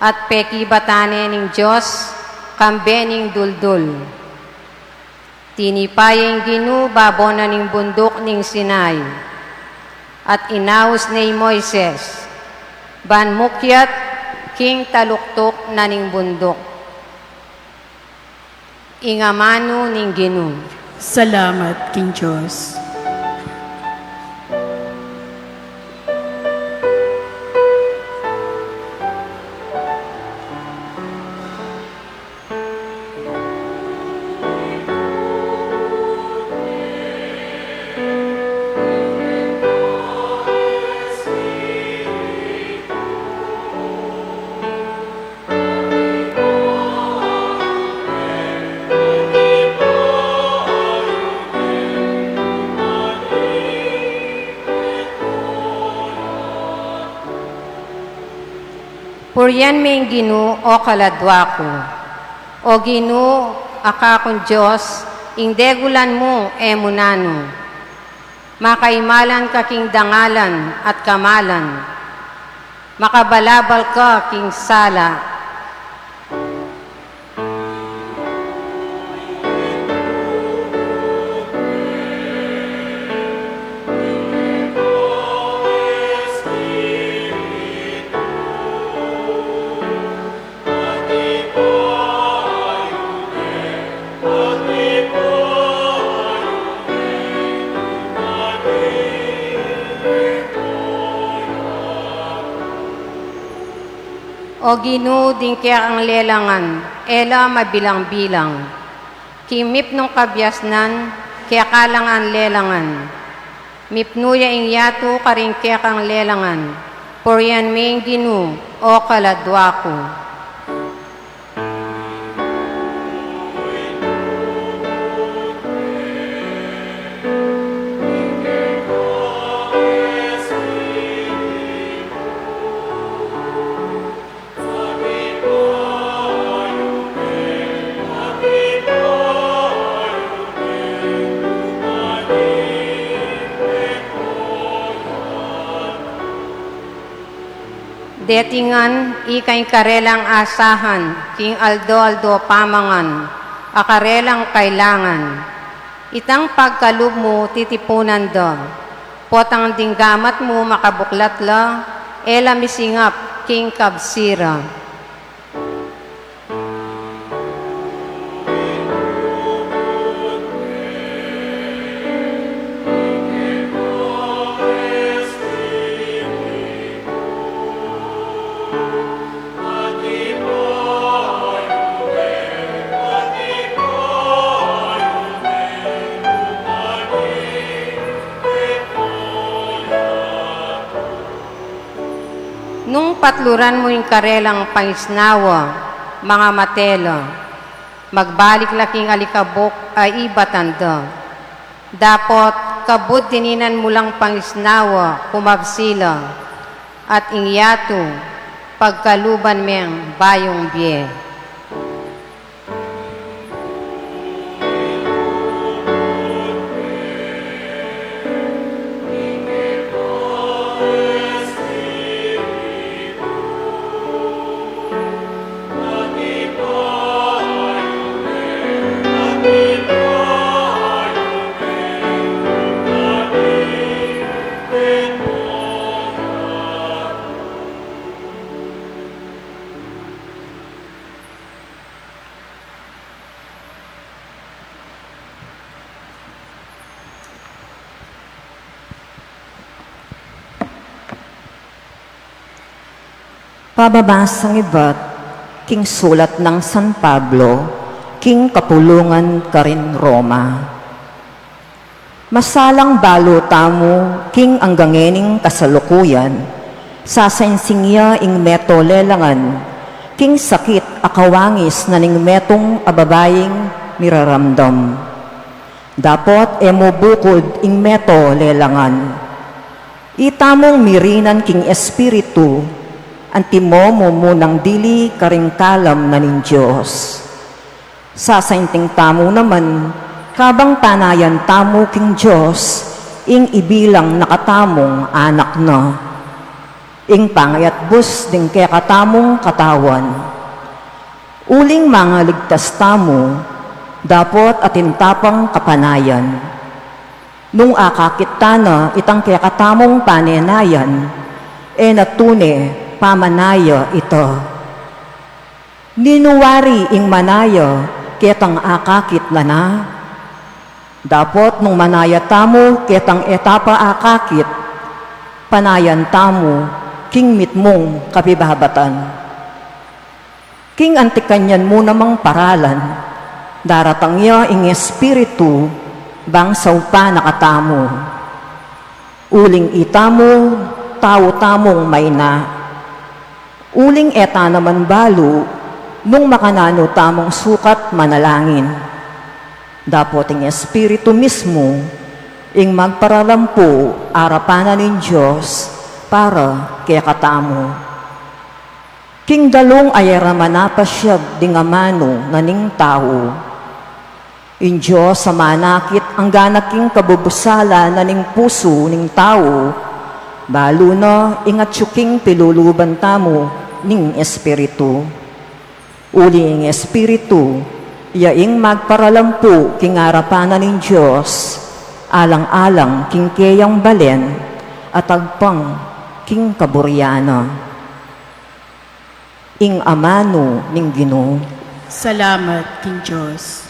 at pekibatan ne ning Dios kambe ning duldul. Tinipa ya ing Ginu babo na ning bunduk ning Sinai, at inaus ne i Moises, ban mukyat king taluktuk na ning bunduk. Ing amanu ning Ginu. Salamat king Dios. Purian me ing Ginu, o kaladua ku. O Ginu, a kakung Dios, ing degulan mu e mu nanu. Makaimalan ka king dangalan at kamalan. Makabalabal ka king sala. O Ginu, ding kekang lelangan, e la mabilang-bilang. King mipnung kabiasnan, keka lang ang lelangan. Mipnu ya ing yatu karing kekang lelangan. Purian me ing Ginu, o kaladua ku. Deti ngan, ika ing karelang asahan king aldo-aldo pamangan a karelang kailangan. Itang pagkalub mu titipunan da, potang ding gamat mu makabuklat la, e la misingap king kabsi ra. Nung patluran mu ing karelang pangisnawa, mangamate la, magbalik la king alikabuk a ibatan da. Dapot kabud dininan mu lang pangisnawa, kumabsi la, at ing yatu pagkaluban meng bayung bie. Pamamasan ibat king sulat nang San Pablo king kapulungan karin Roma. Masalang balu tamu king angga ngening kasalukuyan, sasainsing ya ing meto lelangan king sakit a kawangis na ning metung a babaing miraramdam. Dapot e mu bukud ing meto lelangan. Itamung mirinan king Espiritu, antimo mu munang dili karing kalam na ning Dios. Sasainting tamu naman, kabang panayan tamu king Dios, ing ibilang na katamung anak na. Ing pangayatbus ding kekatamung katawan. Uling mangaligtas tamu, dapot atin ta pang kapanayan. Nung akakit ta na itang kekatamung panenayan, e na tune pamanaya ita. Ninu wari ing manaya ketang akakit la na? Dapot nung manaya tamu ketang e ta pa akakit, panayan tamu king mitmung kapibabatan. King anti kanyan mu namang paralan, daratang ya ing Espiritu bang saupan na katamu. Uling itamu, tau tamung maina. Uling e ta naman balu nung makananu tamung sukat manalangin. Dapot ing Espiritu mismu ing magparalampu arapan na ning Dios para kekatamu. King dalung a e ra manapasyag ding amanu na ning tau, ing Dios a manakit anggana king kabubusala na ning pusu ning tau, balu na ing atyu king piluluban tamu ning Espiritu. Uli ing Espiritu, ya ing magparalampu king arapan na ning Dios, alang-alang king keyang balen, at agpang king kaburian na. Ing amanu ning Ginu. Salamat king Dios.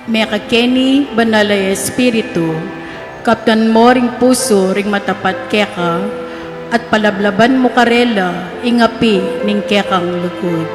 Mekeni, Banal a Espiritu, kaptan mu ring pusu ring matapat keka, at palablaban mu karela ing api ning kekang lugud.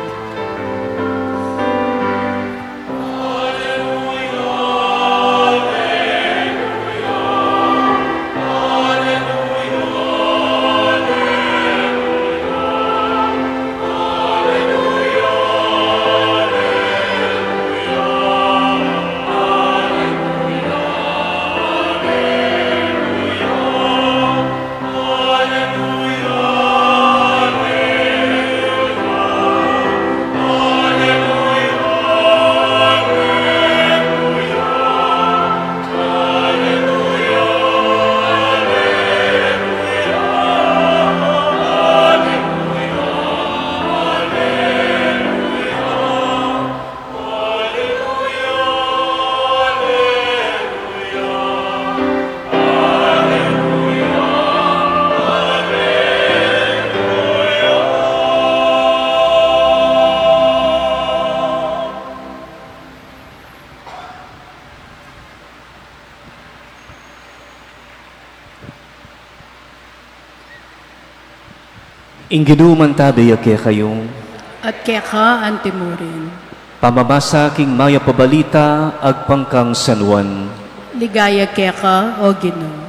Ing Ginu mantabe ya kekayu. At keka antimurin. Pamamasa king Mayap a Balita agpang kang San Juan. Ligaya keka, O Ginu.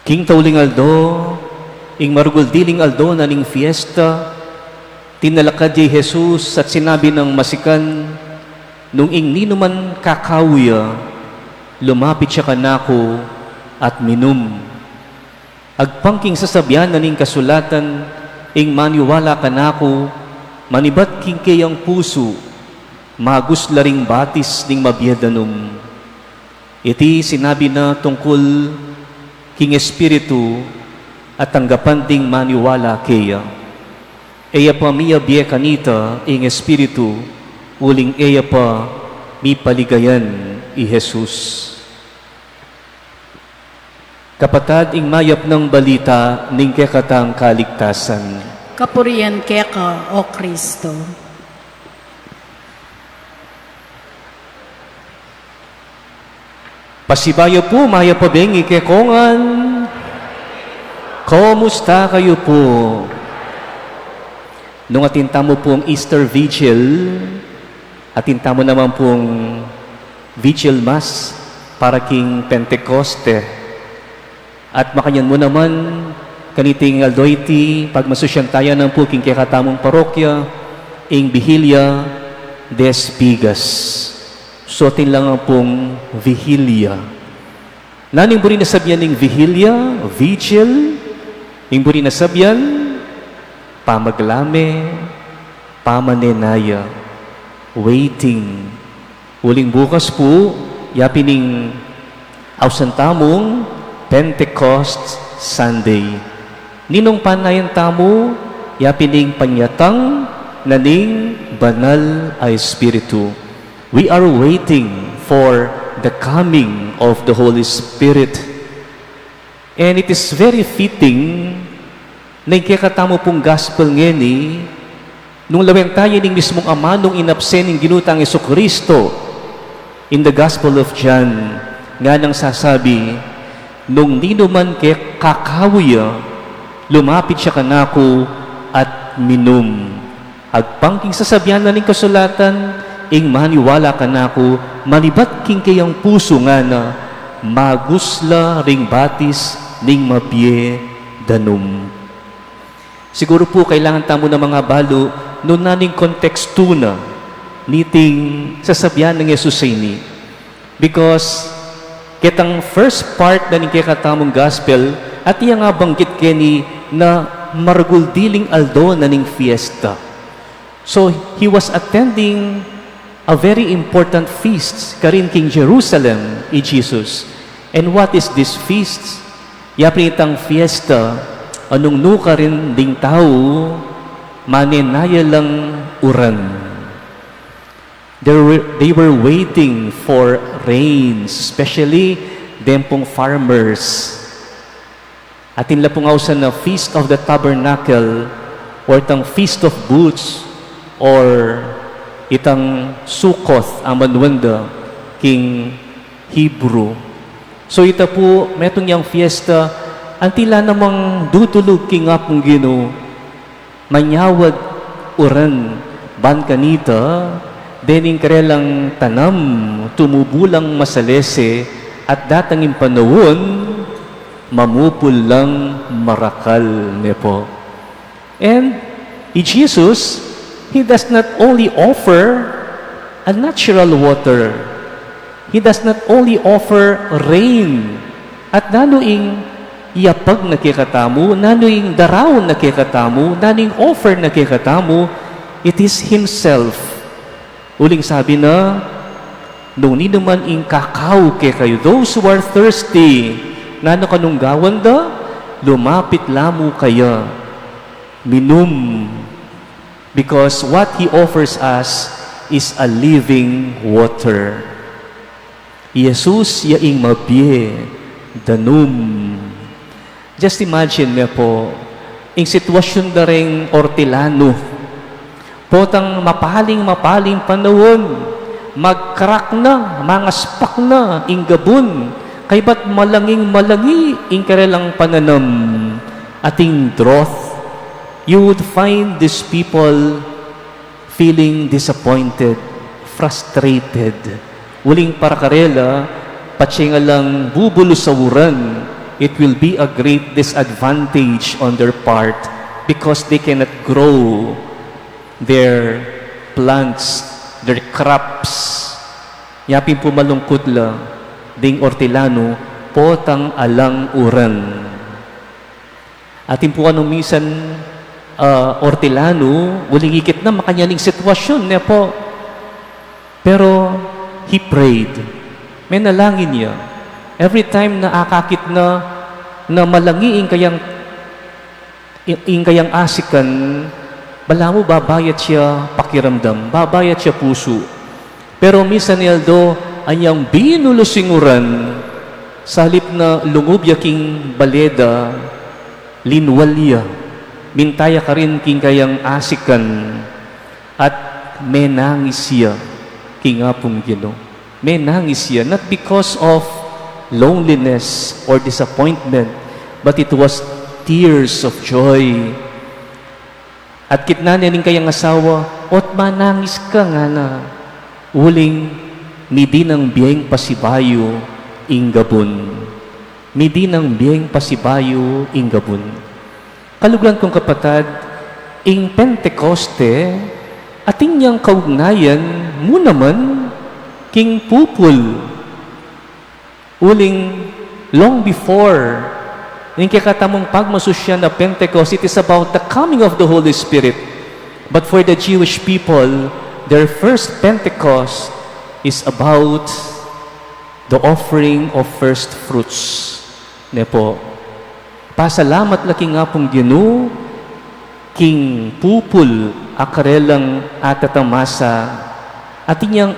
King tauling aldo, ing maragul diling aldo na ning fiesta, tinalakad ya i Jesus at sinabi nang masikan, nung ing ninuman kakawu ya, lumapit ya kanaku at minum. Agpang king sasabian na ning kasulatan, ing maniwala kanaku, manibat king keyang pusu, magus la ring batis ning mabie danum. Iti sinabi na tungkul king Espiritu a tanggapan ding maniwala keya. E ya pa miyabie kanita ing Espiritu, uling e ya pa mipaligayan i Jesus. Kapatad, ing mayap nang balita ning kekatang kaligtasan. Kapurian keka, O Kristo. Pasibayu pu, mayap a bengi kekongan. Kumusta kayu pu? Nung atin tamu pung Easter Vigil, atin tamu naman pung Vigil Mass para king Pentecoste. At makanyan mu naman, kaniting aldo iti, pagmasusyan taya nang pu king kekatamung parokya, ing Vigilia de Espigas. So, atin la ngan pung Vigilia. Nanu ing buri nang sabian ning Vigilia, Vigil? Ing buri nang sabian, pamaglame, pamanenaya, waiting. Uling bukas pu, yapin ing ausan tamung Pentecost Sunday. Ninung panayan tamu, yapin ing panyatang na ning Banal a Espiritu. We are waiting for the coming of the Holy Spirit. And it is very fitting na ing kekatamu pung gospel ngeni, nung lawen taya ning mismung amanung inapse ning Ginu tang Jesucristo, in the Gospel of John, nganang sasabi, nung ninuman kakawu ya, lumapit ya kanaku at minum. Agpang king sasabian na ning kasulatan, ing maniwala kanaku, manibat king keyang pusu ngana, magus la ring batis ning mabie danum. Siguru pu, kailangan tamu na mangabalu, nung nanu ing kontekstu na niting sasabian nang Jesus a ini. Because ketang first part na ning kekatamung gospel, atin yang banggit keni na maragul diling aldo na ning fiesta. So, he was attending a very important feast karin king Jerusalem i Jesus. And what is this feast? Yapin itang fiesta Anung nukarin ding tau, manenaya lang uran. They were, they were waiting for rains, especially deng pung farmers. Atin la pung ausan a Feast of the Tabernacle, or itang Feast of Booths, or itang Sukkoth, a manuan da king Hebrew. So ita pu, metung yang fiesta, anti la namang dudulug king Apung Ginu, manyawad uran ban kanita, dening karelang tanam, tumubu lang masalese, at datang ing panaun, mamupul lang marakal, ne pu. And i Jesus, he does not only offer a natural water, he does not only offer rain, at nanu ing iyapag na kekatamu, nanu ing daraun na kekatamu, nanu ing offer na kekatamu, it is himself. Uling sabi na, nung ninuman ing kakau kekayu, those who are thirsty, nanu kanung gawan da? Lumapit la mu kaya, minum, because what he offers us is a living water. I Jesus ya ing mabie danum. Just imagine me pu, ing sitwasyun da reng ortilanu. Potang mapaling-mapaling panaun, magkarak na, mangaspak na ing gabun, kaybat malanging-malangi ing karelang pananam, ating drought. You would find these people feeling disappointed, frustrated. Uling para karela, patse nga lang bubulus a uran, it will be a great disadvantage on their part because they cannot grow their plants, their crops. Yapin pu malungkut la ding ortilanu, potang alang uran. Atin pu kanu minsan, ah, ortilanu, uling ikit na makanyan ing sitwasyun, ne pu. Pero he prayed. Menalangin ya. Every time na akakit na, na malangi ing kayang, ing, ing kayang asikan, balamu babayat ya pakiramdam, babayat ya pusu. Pero minsan, Eldo, anyang binulus ing uran, sa halip na lungub ya king bale da, linwal ya, minta ya karin king kayang asikan, at menangis ya king Apung Ginu. Menangis ya, not because of loneliness or disappointment, but it was tears of joy. At kitnan ne ning kayang asawa, "Ot manangis ka?" ngana. Uling, midi nang bieng pasibayu ing gabun. Midi nang bieng pasibayu ing gabun. Kaluguran kung kapatad, ing Pentecoste, atin yang kaugnayan mu naman king pupul. Uling, long before ning kekatamung pagmasusyan a Pentecost, it is about the coming of the Holy Spirit. But for the Jewish people, their first Pentecost is about the offering of first fruits. Ne pu? Pasalamat la king Apung Ginu, king pupul a karelang atatamasa, atin yang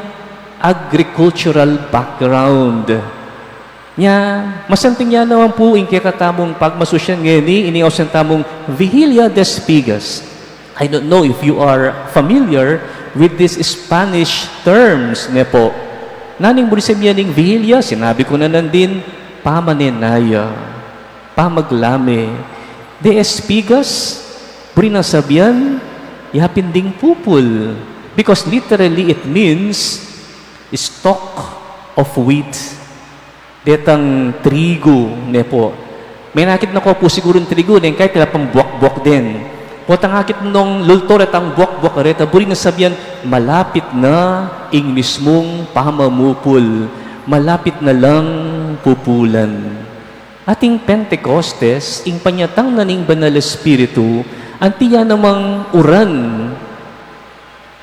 agricultural background. Nya, masanting ya naman pu ing kekatamung pagmasusyan ngeni, ing ausan tamung Vigilia de Espigas. I don't know if you are familiar with these Spanish terms, ne pu. Nanu ing buri sabian ning Vigilia? Sinabi ku na nandin, pamanenaya, pamaglame. De espigas, buri nang sabian, yapin ding pupul. Because literally it means stalk of wheat. Detang trigu, ne pu. Menakit na ko pu sigurung trigu, deng kaya tila pang buak-buak din. Potang akit nong lulto retang buak-buak reta, buri nang sabian, malapit na ing mismung pamamupul. Malapit na lang pupulan. Ating Pentecostes, ing panyatang na ning Banal Espiritu, anti ya namang uran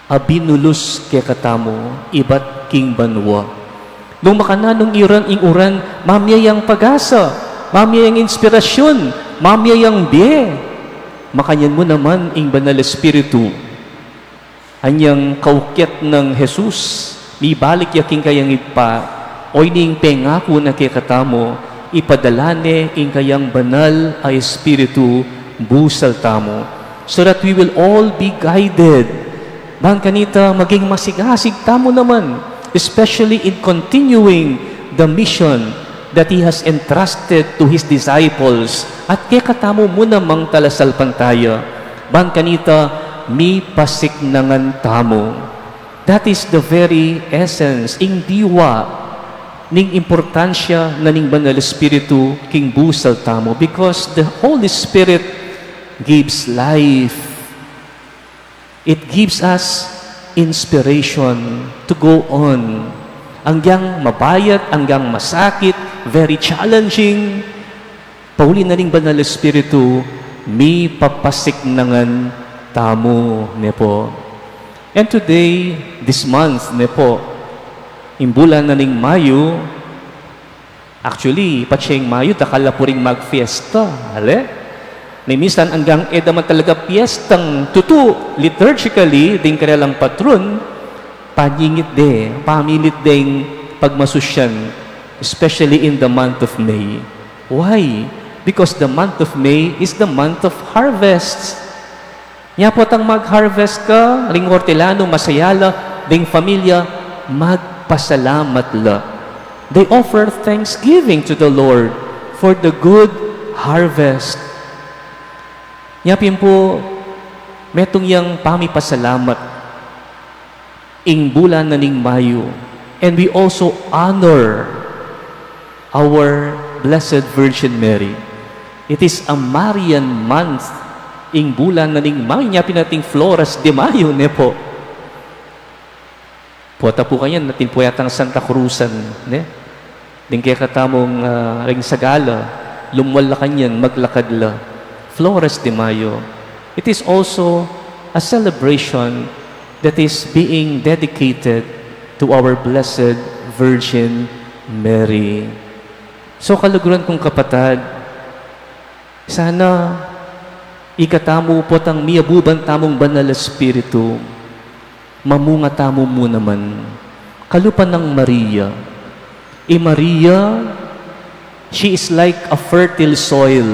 a binulus kekatamu ibat king banua. Nung makananu ing uran, ing uran, mamie yang pag-asa, mamie yang inspirasyun, Mamie yang bie, makanyan mu naman ing Banal Espiritu. Anyang kaukyat nang Jesus, mibalik ya king kayang Ibpa, oyni ing pengaku na kekatamu, ipadala ne ing kayang Banal a Espiritu busal tamu, so that we will all be guided. Ban kanita maging masigasig tamu naman, especially in continuing the mission that He has entrusted to His disciples, at kekatamu mu namang talasalpantaya. Ban kanita, mipasiknangan tamu. That is the very essence, ing diwa ning importansya na ning Banal Espiritu king busal tamu, because the Holy Spirit gives life. It gives us inspiration to go on. Anggang mabayat, anggang masakit, very challenging, pauli na ning Banal Espiritu, mipapasiknangan tamu, ne po. And today, this month, ne po, ing bulan na ning Mayu, actually, patse ing Mayu, dakal la pu ring magfiesta, ale? Ni minsan anggang e da man talaga piestang tutu, liturgically, ding karelang patron, panyingit de, pamilit deng pagmasusyan, especially in the month of May. Why? Because the month of May is the month of harvest. Nya potang mag-harvest ka, ring ortelano, masaya la, ding familia, magpasalamat la. They offer thanksgiving to the Lord for the good harvest. Nya pin pu, metung yang pamipasalamat ing bulan na ning Mayu. And we also honor our Blessed Virgin Mary. It is a Marian month ing bulan na ning Mayu. Nya pin ating Flores de Mayo, ne po. Pota pu kanyan, atin pu yatang Santa Cruzan, ne? Ding kekatamung, ah, ring sagala, lumwal la kanyan, maglakad la. Flores de Mayo. It is also a celebration that is being dedicated to our Blessed Virgin Mary. So, kaluguran kung kapatad, sana ikatamu potang miyabuban tamung Banal Espiritu, mamunga tamu mu naman. Kalupa nang Maria. I Maria, she is like a fertile soil,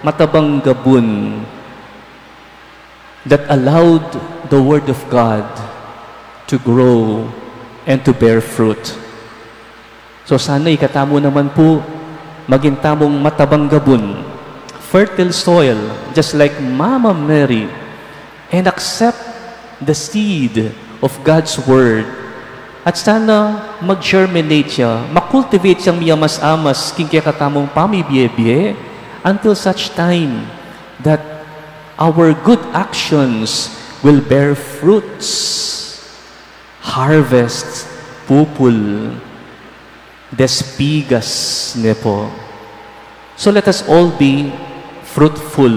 matabang gabun, that allowed the Word of God to grow and to bear fruit. So sana ikatamu naman pu, maging tamung matabang gabun, fertile soil, just like Mama Mary, and accept the seed of God's Word. At sana mag-germinate siya, makultivate siyang miyamas-amas king kekatamung pamibie-bie, until such time that our good actions will bear fruits. Harvest, pupul, despigas, ne po. So let us all be fruitful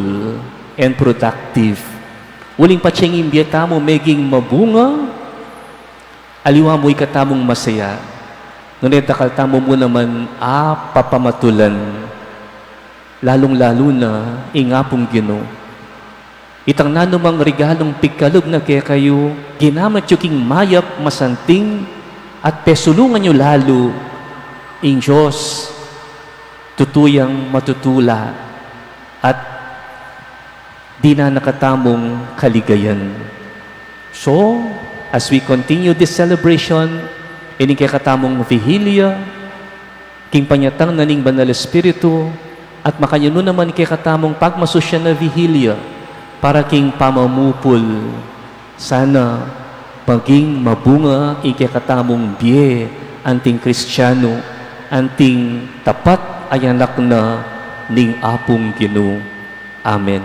and productive. Uling patse ing bie tamu meging mabunga, aliwa mu ikatamung masaya, nune dakal tamu mu naman a papamatulan, lalung-lalu na ing Apung Ginu. Itang nanumang regalung pigkalub na kekayu, ginamit yu king mayap, masanting, at pesulungan yu lalu ing Dios, tutu yang matutula at dinan na katamung kaligayan. So, as we continue this celebration, ining kekatamung Vigilia, king panyatang na ning Banal Espiritu, at makanyan mu naman kekatamung pagmasusyan a Vigilia para king pamamupul. Sana maging mabunga ing kekatamung bie, anting Kristianu, anting tapat a anak na ning Apung Ginu. Amen.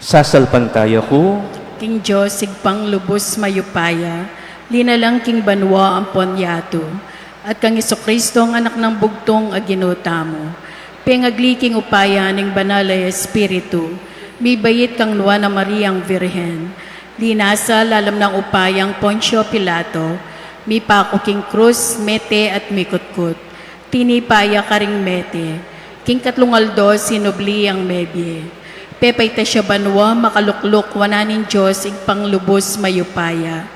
Sasalpantaya ku king Dios, Ibpang lubus mayupaya, linalang king banua ampon yatu, at kang Jesucristo, ang Anak nang bugtung a Ginu tamu, pengagli king upaya ning Banal a Espiritu, mibait kang Nuan a Mariang Virgen, linasa lalam nang upayang Poncio Pilato, Mipaku king krus, mete at mikutkut. Tinipa ya karing mete. King katlung aldo, sinubli yang mebie. Pepaitas ya banua, makalukluk wanan ning Dios, Ibpang lubus mayupaya.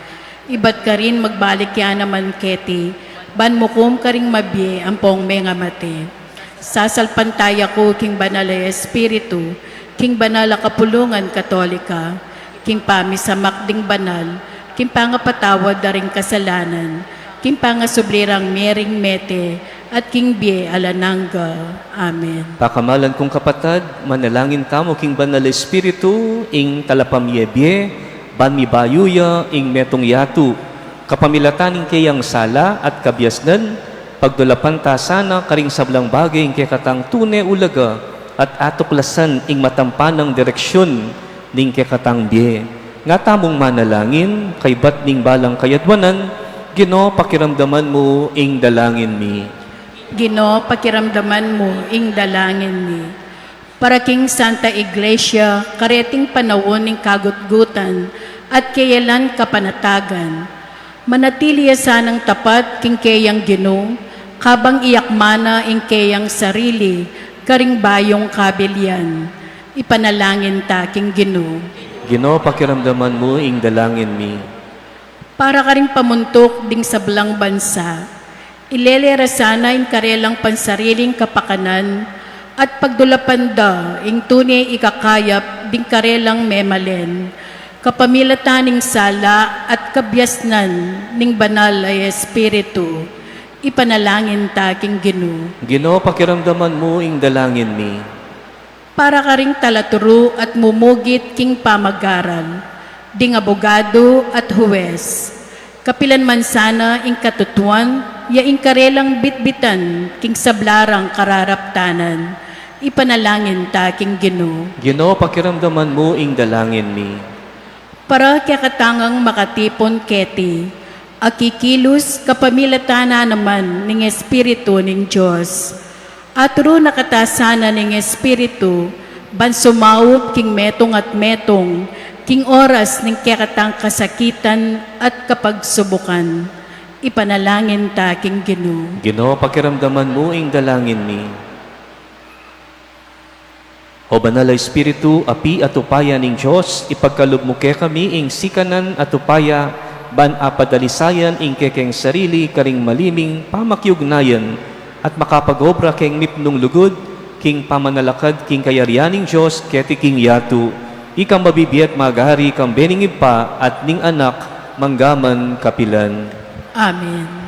Ibat karin magbalik ya naman keti, ban mukum karing mabie ampong mengamate. Sasalpantaya ku king Banal a Espiritu, king banal a kapulungan Katolika, king pamisamak ding banal, king pangapatawad da ring kasalanan, king pangasubli rang mie ring mete, at king bie alang angga. Amen. Pakamalan kung kapatad, manalangin tamu king Banal a Espiritu, ing talapamie-bie, ban mibayu ya ing metung yatu, kapamilatan ning keyang sala at kabiasnan, pagdulapan ta sana karing sablang bage ing kekatang tune ulaga at atuklasan ing matampanang direksyun ning kekatang bie. Nga tamung manalangin, kaybat ning balang kayadwanan, Ginu, pakiramdaman mu ing dalangin mi. Ginu, pakiramdaman mu ing dalangin mi. Para king Santa Iglesia, kareting panaun ning kagutgutan at keyelan kapanatagan. Manatili ya sanang tapat king keyang Ginu, kabang iyakma na ing keyang sarili karing bayung kabilian. Ipanalangin ta king Ginu. Ginu, pakiramdaman mu ing dalangin mi. Para karing pamuntuk ding sablang bansa, ilele ra sana ing karelang pansariling kapakanan at pagdulapan da ing tune ikakayap ding karelang memalen, kapamilatan ning sala at kabiasnan ning Banal a Espiritu. Ipanalangin ta king Ginu. Ginu, pakiramdaman mu ing dalangin mi. Para karing talaturu at mumugit king pamagaral, ding abogadu at huwes, kapilan man sana ing katutuan ya ing karelang bitbitan king sabla rang kararaptanan, ipanalangin ta king Ginu. Ginu, pakiramdaman mu ing dalangin mi. Para kekatang makatipun keti, akikilus kapamilatan na naman ning Espiritu ning Dios. Aturu na kata sana ning Espiritu, ban sumaup king metung at metung, king oras ning kekatang kasakitan at kapagsubukan. Ipanalangin ta king Ginu. Ginu, pakiramdaman mu ing dalangin mi. O Banal a Espiritu, Api at Upaya ning Dios, ipagkalub mu kekami ing sikanan at upaya, ban apadalisayan ing kekeng sarili karing maliming pamakiugnayan, at makapag-obra keng mipnung lugud, king pamanalakad king kayarian ning Dios keti king yatu, ikang mabibie at magari, kambe ning Ibpa at ning Anak, mangga man kapilan. Amen.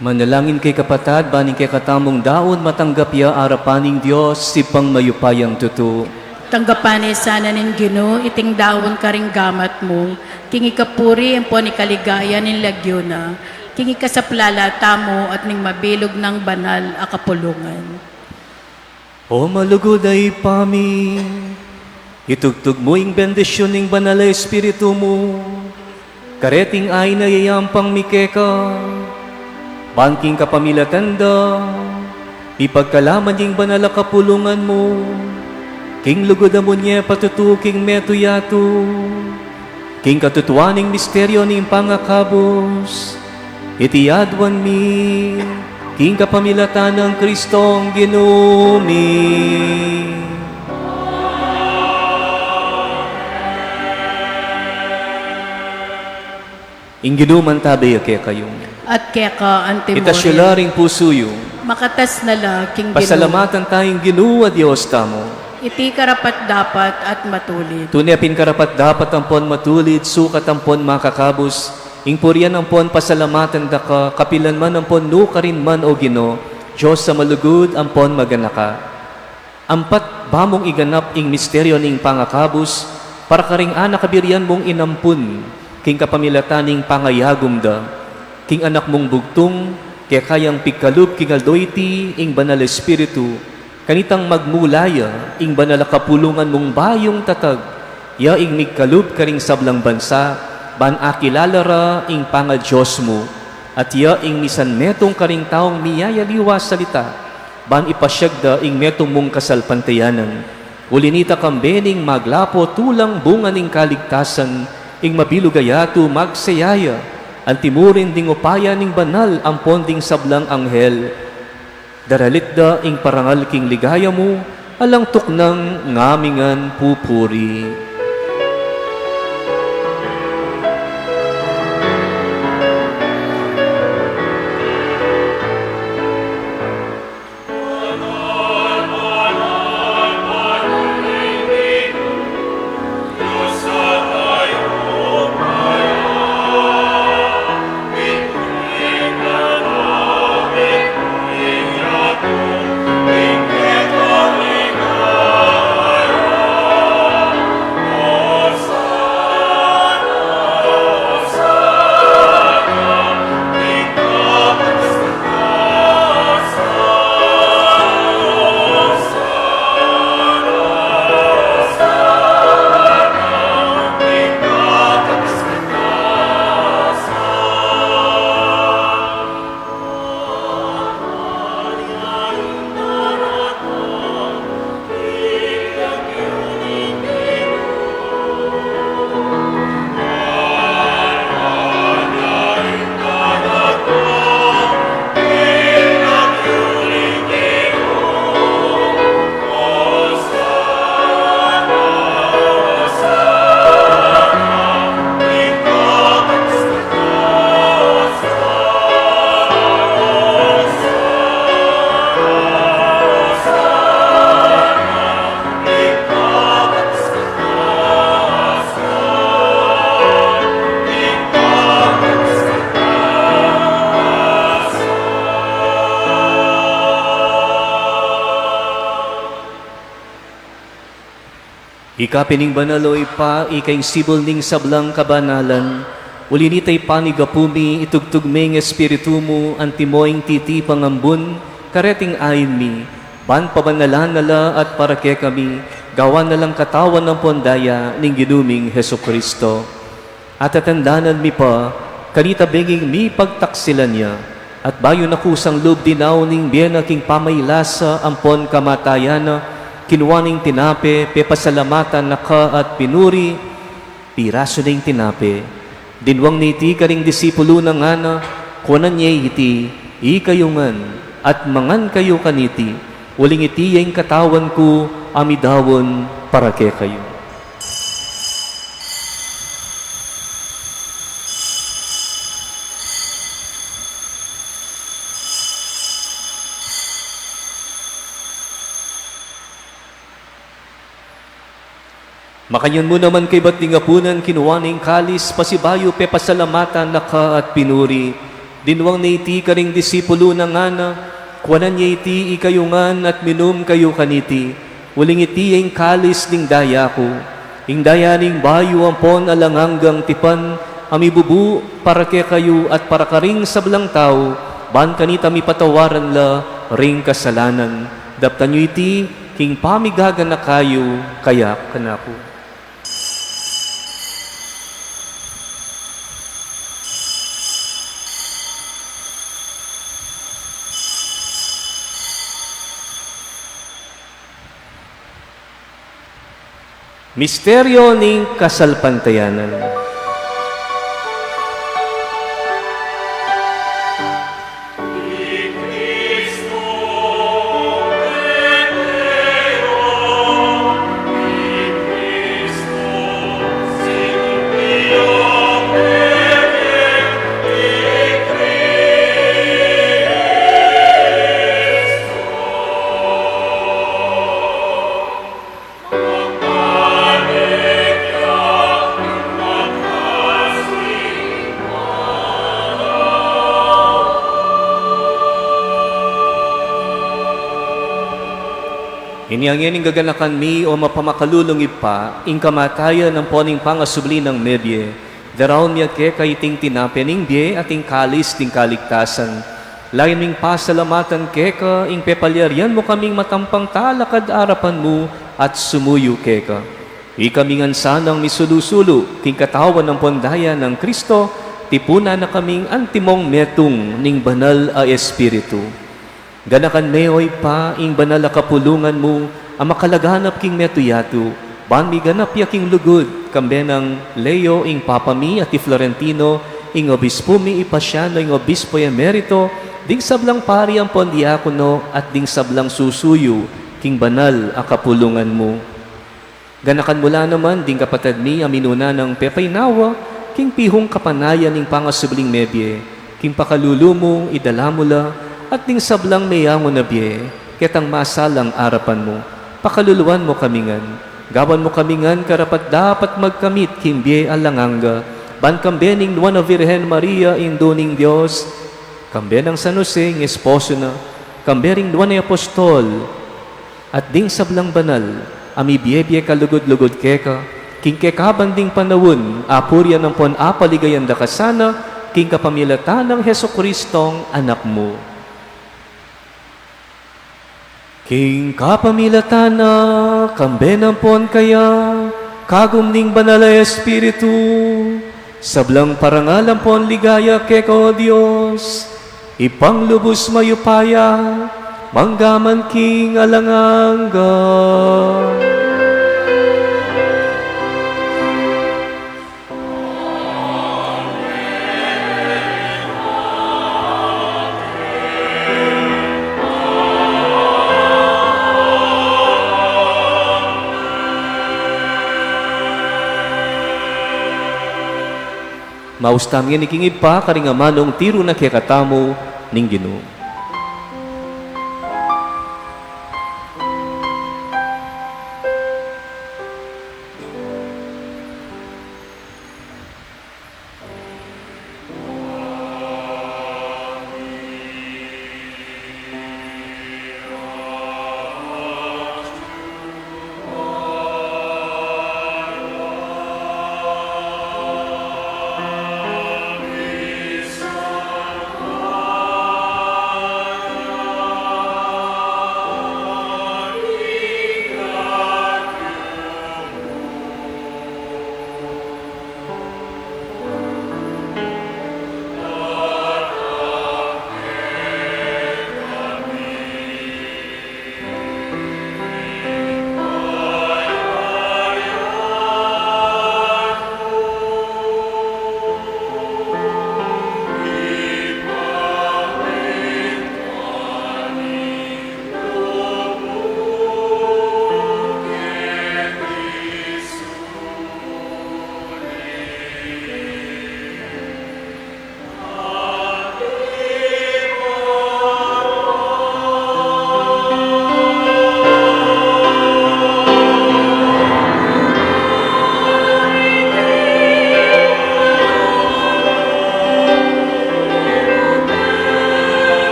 Manalangin kayu, kapatad, ban ing kekatamung daun matanggap ya arapan ning Dios, Ibpang mayupayang tutu. Tanggapan na sana ning Ginu iting daun karing gamat mu, king ikapuri ampon ikaligaya ning lagyu na, king ikasaplala tamu at ning mabilug nang banal a kapulungan. O malugud a Ibpa mi, itugtug mu ing bendisyun ning Banal a Espiritu mu kareting ain a iyayampang mi keka, ban king kapamilatan da, mipagkalaman ya ing banal a kapulungan mu king lugud a munye patutu king metung yatu. King katutuan ning misteryu ning pangakabus, iti aduan mi king kapamilatan nang Kristong Ginu mi. Ing Ginu mantabe ya kekayu. At keka antimurin. Itas yu la ring pusu yu. Makatas na la king Ginu. Pasalamatan taya ing Ginu a Dios tamu. Iti karapat-dapat at matulid. Tune pin karapat-dapat ampon matulid, sukat ampon makakabus, ing purian ampon pasalamatan da ka, kapilan man ampon nukarin man, O Ginu, Dios a malugud ampon maganaka. Ampat ba mung iganap ing misteryu ning pangakabus para karing anak a burian mung inampun king kapamilatan ning pangayagum da king Anak mung bugtung, keka yang pigkalub king aldo iti ing Banal a Espiritu, kanitang magmula ya ing banal a kapulungan mung bayung tatag, ya ing migkalub karing sablang bansa, ban akilala ra ing pangaDios mu, at ya ing misan metung karing taung miyayaliwa salita, ban ipasyag da ing metung mung kasalpantayanan. Uli nita kambe ning maglapo tulang bunga ning kaligtasan, ing mabilug a yatu magsaya ya, antimurin ding upaya ning banal ampon ding sablang anghel. Daralit da ing parangal king ligaya mu, alang tuknang ngaming pupuri. Ika pin ing banal, o Ibpa, ika ing sibul ning sablang kabanalan. Uli nita, Ibpa, king panigapu mi, itugtug me ing Espiritu mu, antimo ing titipang ambun, kareting ain mi, ban pabanalan na la at para kekami, gawan na lang katawan ampon daya ning Ginu ming Jesucristo. Atatandanan mi pa, kanita benging mipagtaksilan ya, at bayu na kusang lub dinaun ning bie na king pamailasa ampon kamatayan na, kinua ne ing tinape, pepasalamatan na ka at pinuri, pirasu ne ing tinape, dinwang ne iti karing disipulu na ngana, kuanan ye iti, ikayu ngan, at mangan kayu kaniti, uling iti ya ing katawan ku a midaun para kekayu. Makanyan mu naman kaybat ding apunan, kinua ne ing kalis, pasibayu pepasalamatan na ka at pinuri, Dinuang na iti karing disipulu na, ngana: Kuanan ye iti ikayu ngan at minum kayu kaniti, uling iti ya ing kalis ning daya ku, ing daya ning bayu ampon alang anggang tipan, a mibubu para kekayu at para karing sablang tau, ban kanita mipatawaran la ring kasalanan. Daptan yu iti king pamigaganaka yu kaya kanaku. Misteryo ning kasalpantayanan. Inya ngeni, gaganakan mi, o mapamakalulung Ibpa, ing kamatayan ampon ing pangasubli nang mebie, daraun mi keka iting tinape ning bie at ing kalis ning kaligtasan. Layun ming pasalamatan keka ing pepalyarian mu kaming matampang talakad arapan mu at sumuyu keka. Ikami ngan sanang misulu-sulu king katawan ampon daya nang Kristo, tipunan na kaming antimong metung ning Banal a Espiritu. Ganakan me, o Ibpa, ing banal a kapulungan mu a makalaganap king metung yatu, ban miganap ya king lugud, kambe nang Leo ing Papa mi at i Florentino ing Obispu mi, i Paciano ing Obispo Emerito, ding sablang pari ampon diakono, at ding sablang susuyu king banal a kapulungan mu. Ganakan mu la naman ding kapatad mi a minuna nang pepainawa king pihung kapanayan ning pangasubling mebie, king pakalulu mu idala mu la, at ding sablang meyangu na bie, ketang masalang arapan mu. Pakaluluan mu kami ngan, gawan mu kami ngan karapat-dapat magkamit king bie alang angga, ban kambe ning Nuan a Virgen Maria, Indu ning Dios, kambe nang San Jose ing esposo na, kambe ring nuan a apostol, at ding sablang banal a mibie-bie kalugud-lugud keka, king kekaban ding panaun, apurian ampon apaligayan da ka sana, king kapamilatan nang Jesucristong Anak mu. King kapamilatan na, kambe na ampon kaya, kagum ning Banal a Espiritu, sablang parangal ampon ligaya keka, o Dios, Ibpang lubus mayupaya, mangga man king alang angga. Maus tamu ngeni king Ibpa, karing amanung tiru na kekatamu ning Ginu.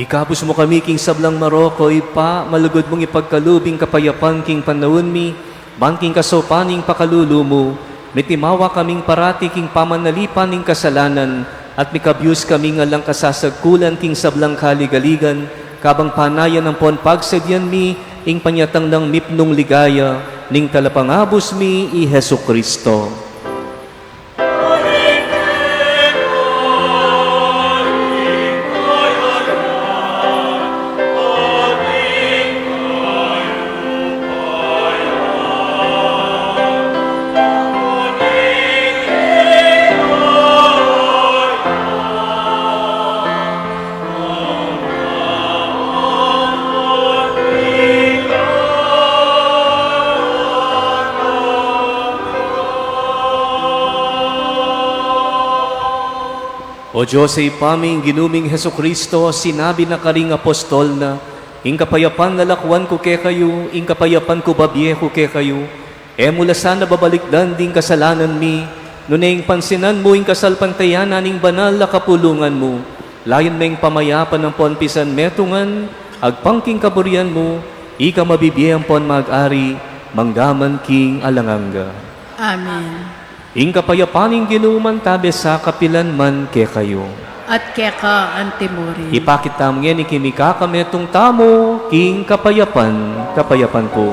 Ikabus mu kami king sablang marok, O Ibpa, malugud mung ipagkalub ing kapayapan king panaun mi, ban king kasaupan ning pakalulu mu, mitimawa kaming parati king pamanalipan ning kasalanan, at mikabyus kami ngan lang kasasagkulan king sablang kaligaligan, kabang panayan ampon pagsadyan mi ing panyatang nang mipnung ligaya ning Talapangabus mi, i Jesucristo. O Dios, Ibpa mi, ing Ginu ming Jesucristo, sinabi na karing apostol na, "Ing kapayapan lalakwan ku kekayu, ing kapayapan ku babie ku kekayu." E mu la sana babalikdan ding kasalanan mi, nune ing pansinan mu ing kasalpantayanan ning banal a kapulungan mu. Layun me ing pamayapan ampon pisan metungan, agpang king kaburian mu, ika mabibie ampon mag-ari, mangga man king alang angga. Amen. Ing kapayapan ning Ginu mantabe sa kapilan man kekayu. At keka antimurin. Ipakit tamu ngeni king mikakametung tamu king kapayapan, kapayapan pu.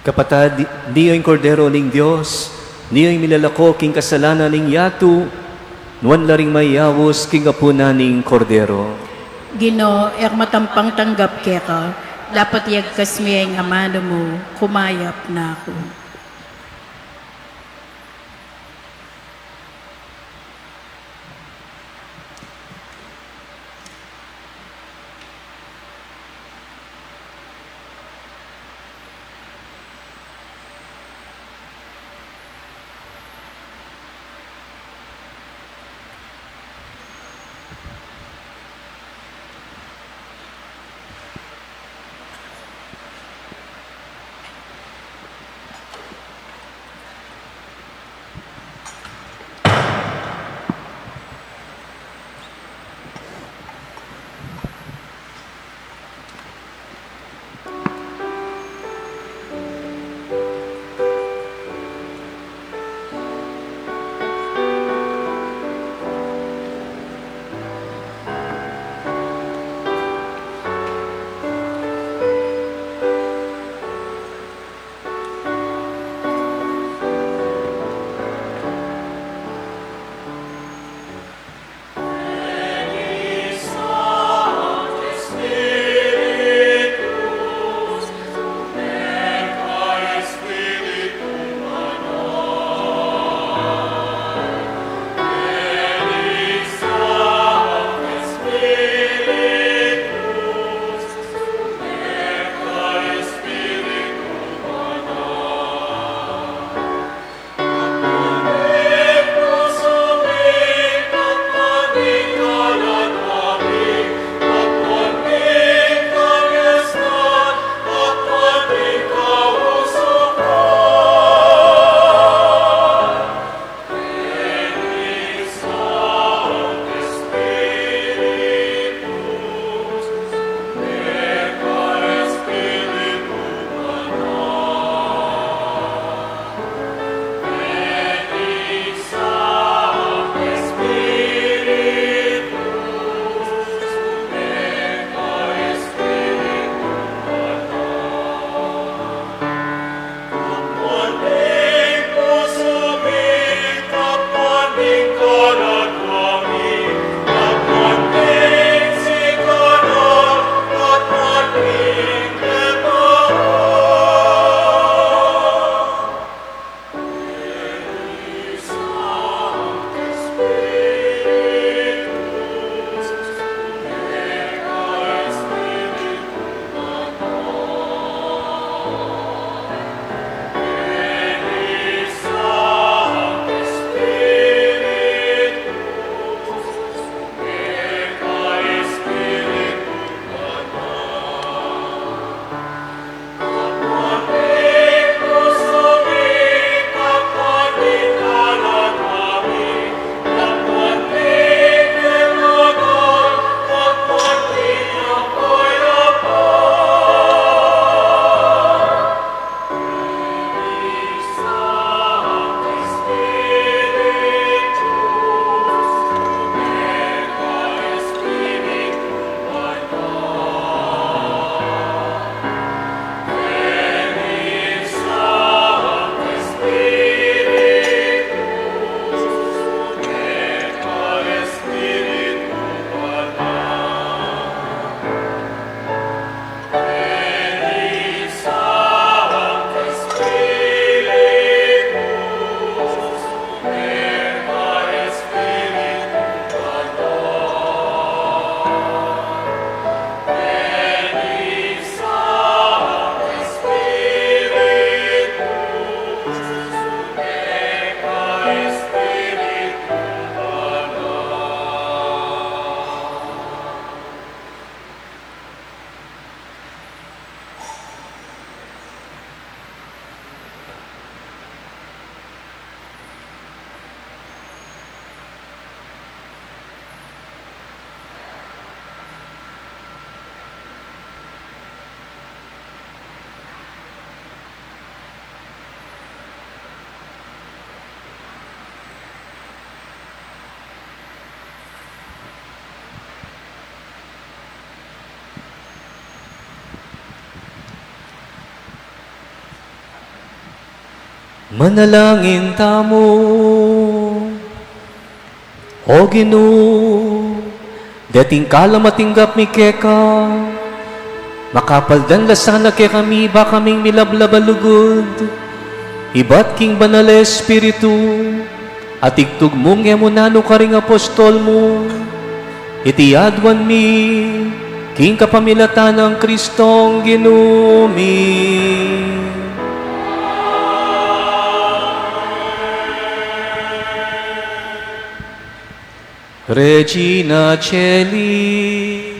Kapatad, ini ing Kordero ning Dios, ini ing milalako king kasalanan ning yatu, nuan la ring mayaus king apunan ning Kordero. Ginu, e ku matampang tanggap keka, dapot iyagkas mu ing amanu mu, kumayap na ku. Manalangin tamu. O Ginu, deting kalam a tinggap mi keka, makapaldan la sana kekami ba kaming milablab a lugud, ibat king Banal a Espiritu, a tigtugmung e mu nanu karing apostol mu, iti aduan mi king kapamilatan nang Kristong Ginu mi. Regina Caeli.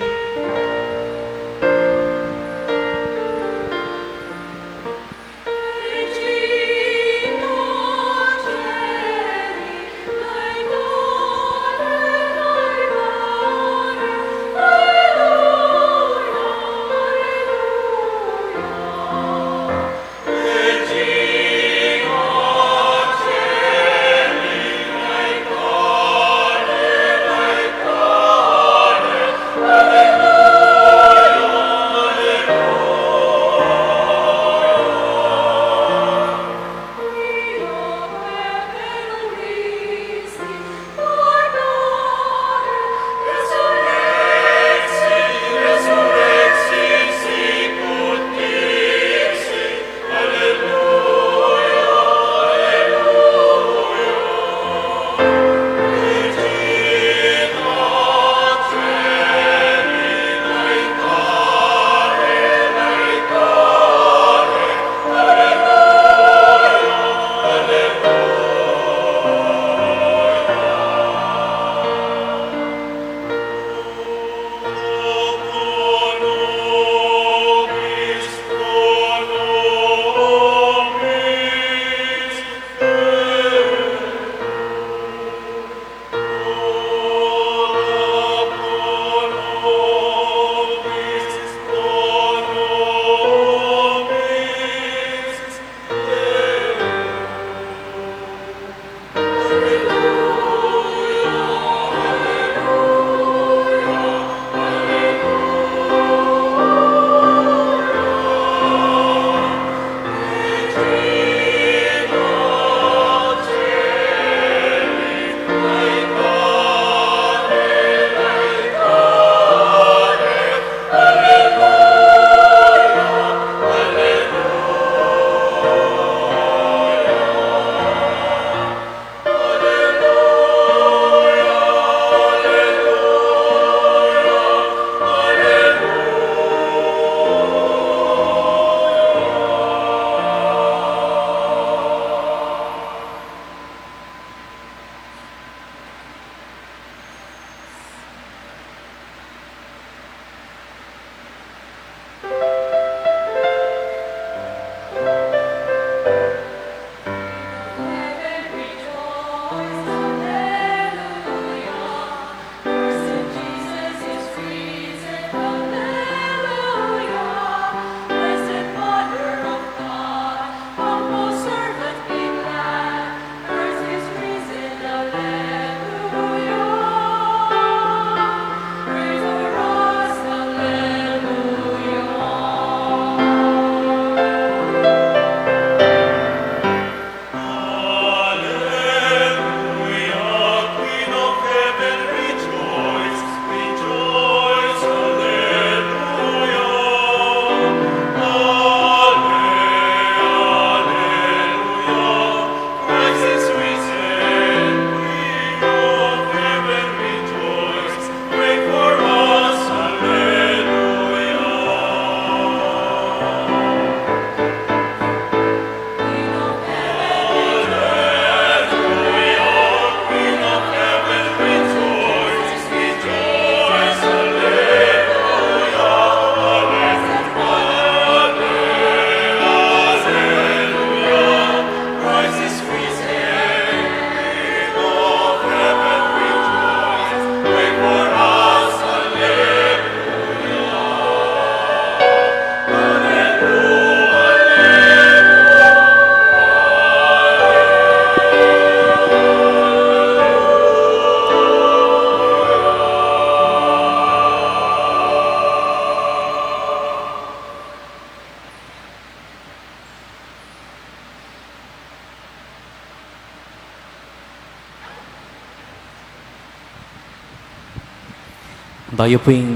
Bayu pu ing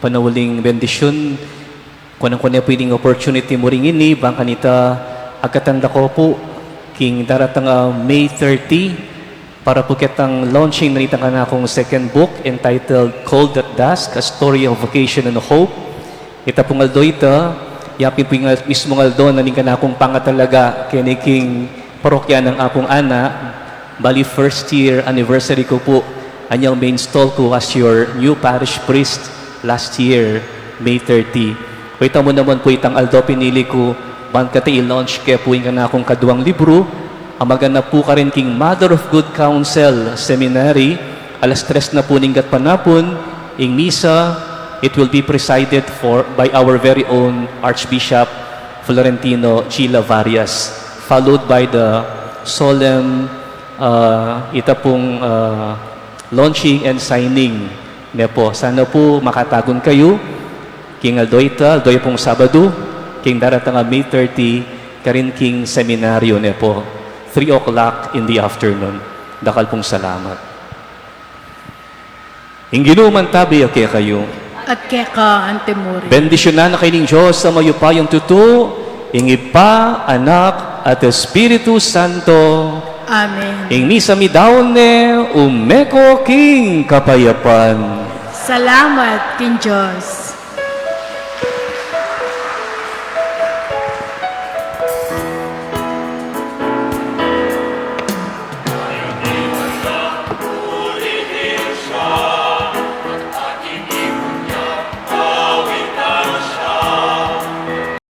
panauling bendisyun, kunan ku ne pu ining opportunity mu ring ini, bang kanita agkatan da ko pu king daratang a May thirty, para pu ketang launching na nitang kanakung second book entitled Called at Dusk, A Story of Vocation and Hope. Ita pung aldo ita, ya pin pu ing mismung aldo na ning kanakung pangatalaga keni king parokya nang Apung Ana, bali first year anniversary ku pu, anyang ma-install ku as your new parish priest last year, May thirty. O ita mu naman pu itang aldo pinili ku, ban kata i-launch ke pu ing kanakung kaduang libru, a maganap pu karin king Mother of Good Counsel Seminary, alas tres na pu ning gatpanapun, ing misa, it will be presided for by our very own Archbishop Florentino G. Lavarias, followed by the solemn, uh, ita pung, uh, launching and signing. Ne pu, sana pu makatagun kayu king aldo ita, aldo ya pung Sabadu, king daratang a May thirty, karin king seminaryo ne pu, three o'clock in the afternoon. Dakal pung salamat. Ing Ginu mantabi ya kekayu. At keka antimurin. Bendisyunan na kayu ning Dios a mayupayang tutu, ing Ibpa, Anak, at Espiritu Santo. Amen. Ing misa midaun ne, ume ko king kapayapan. Salamat king Dios.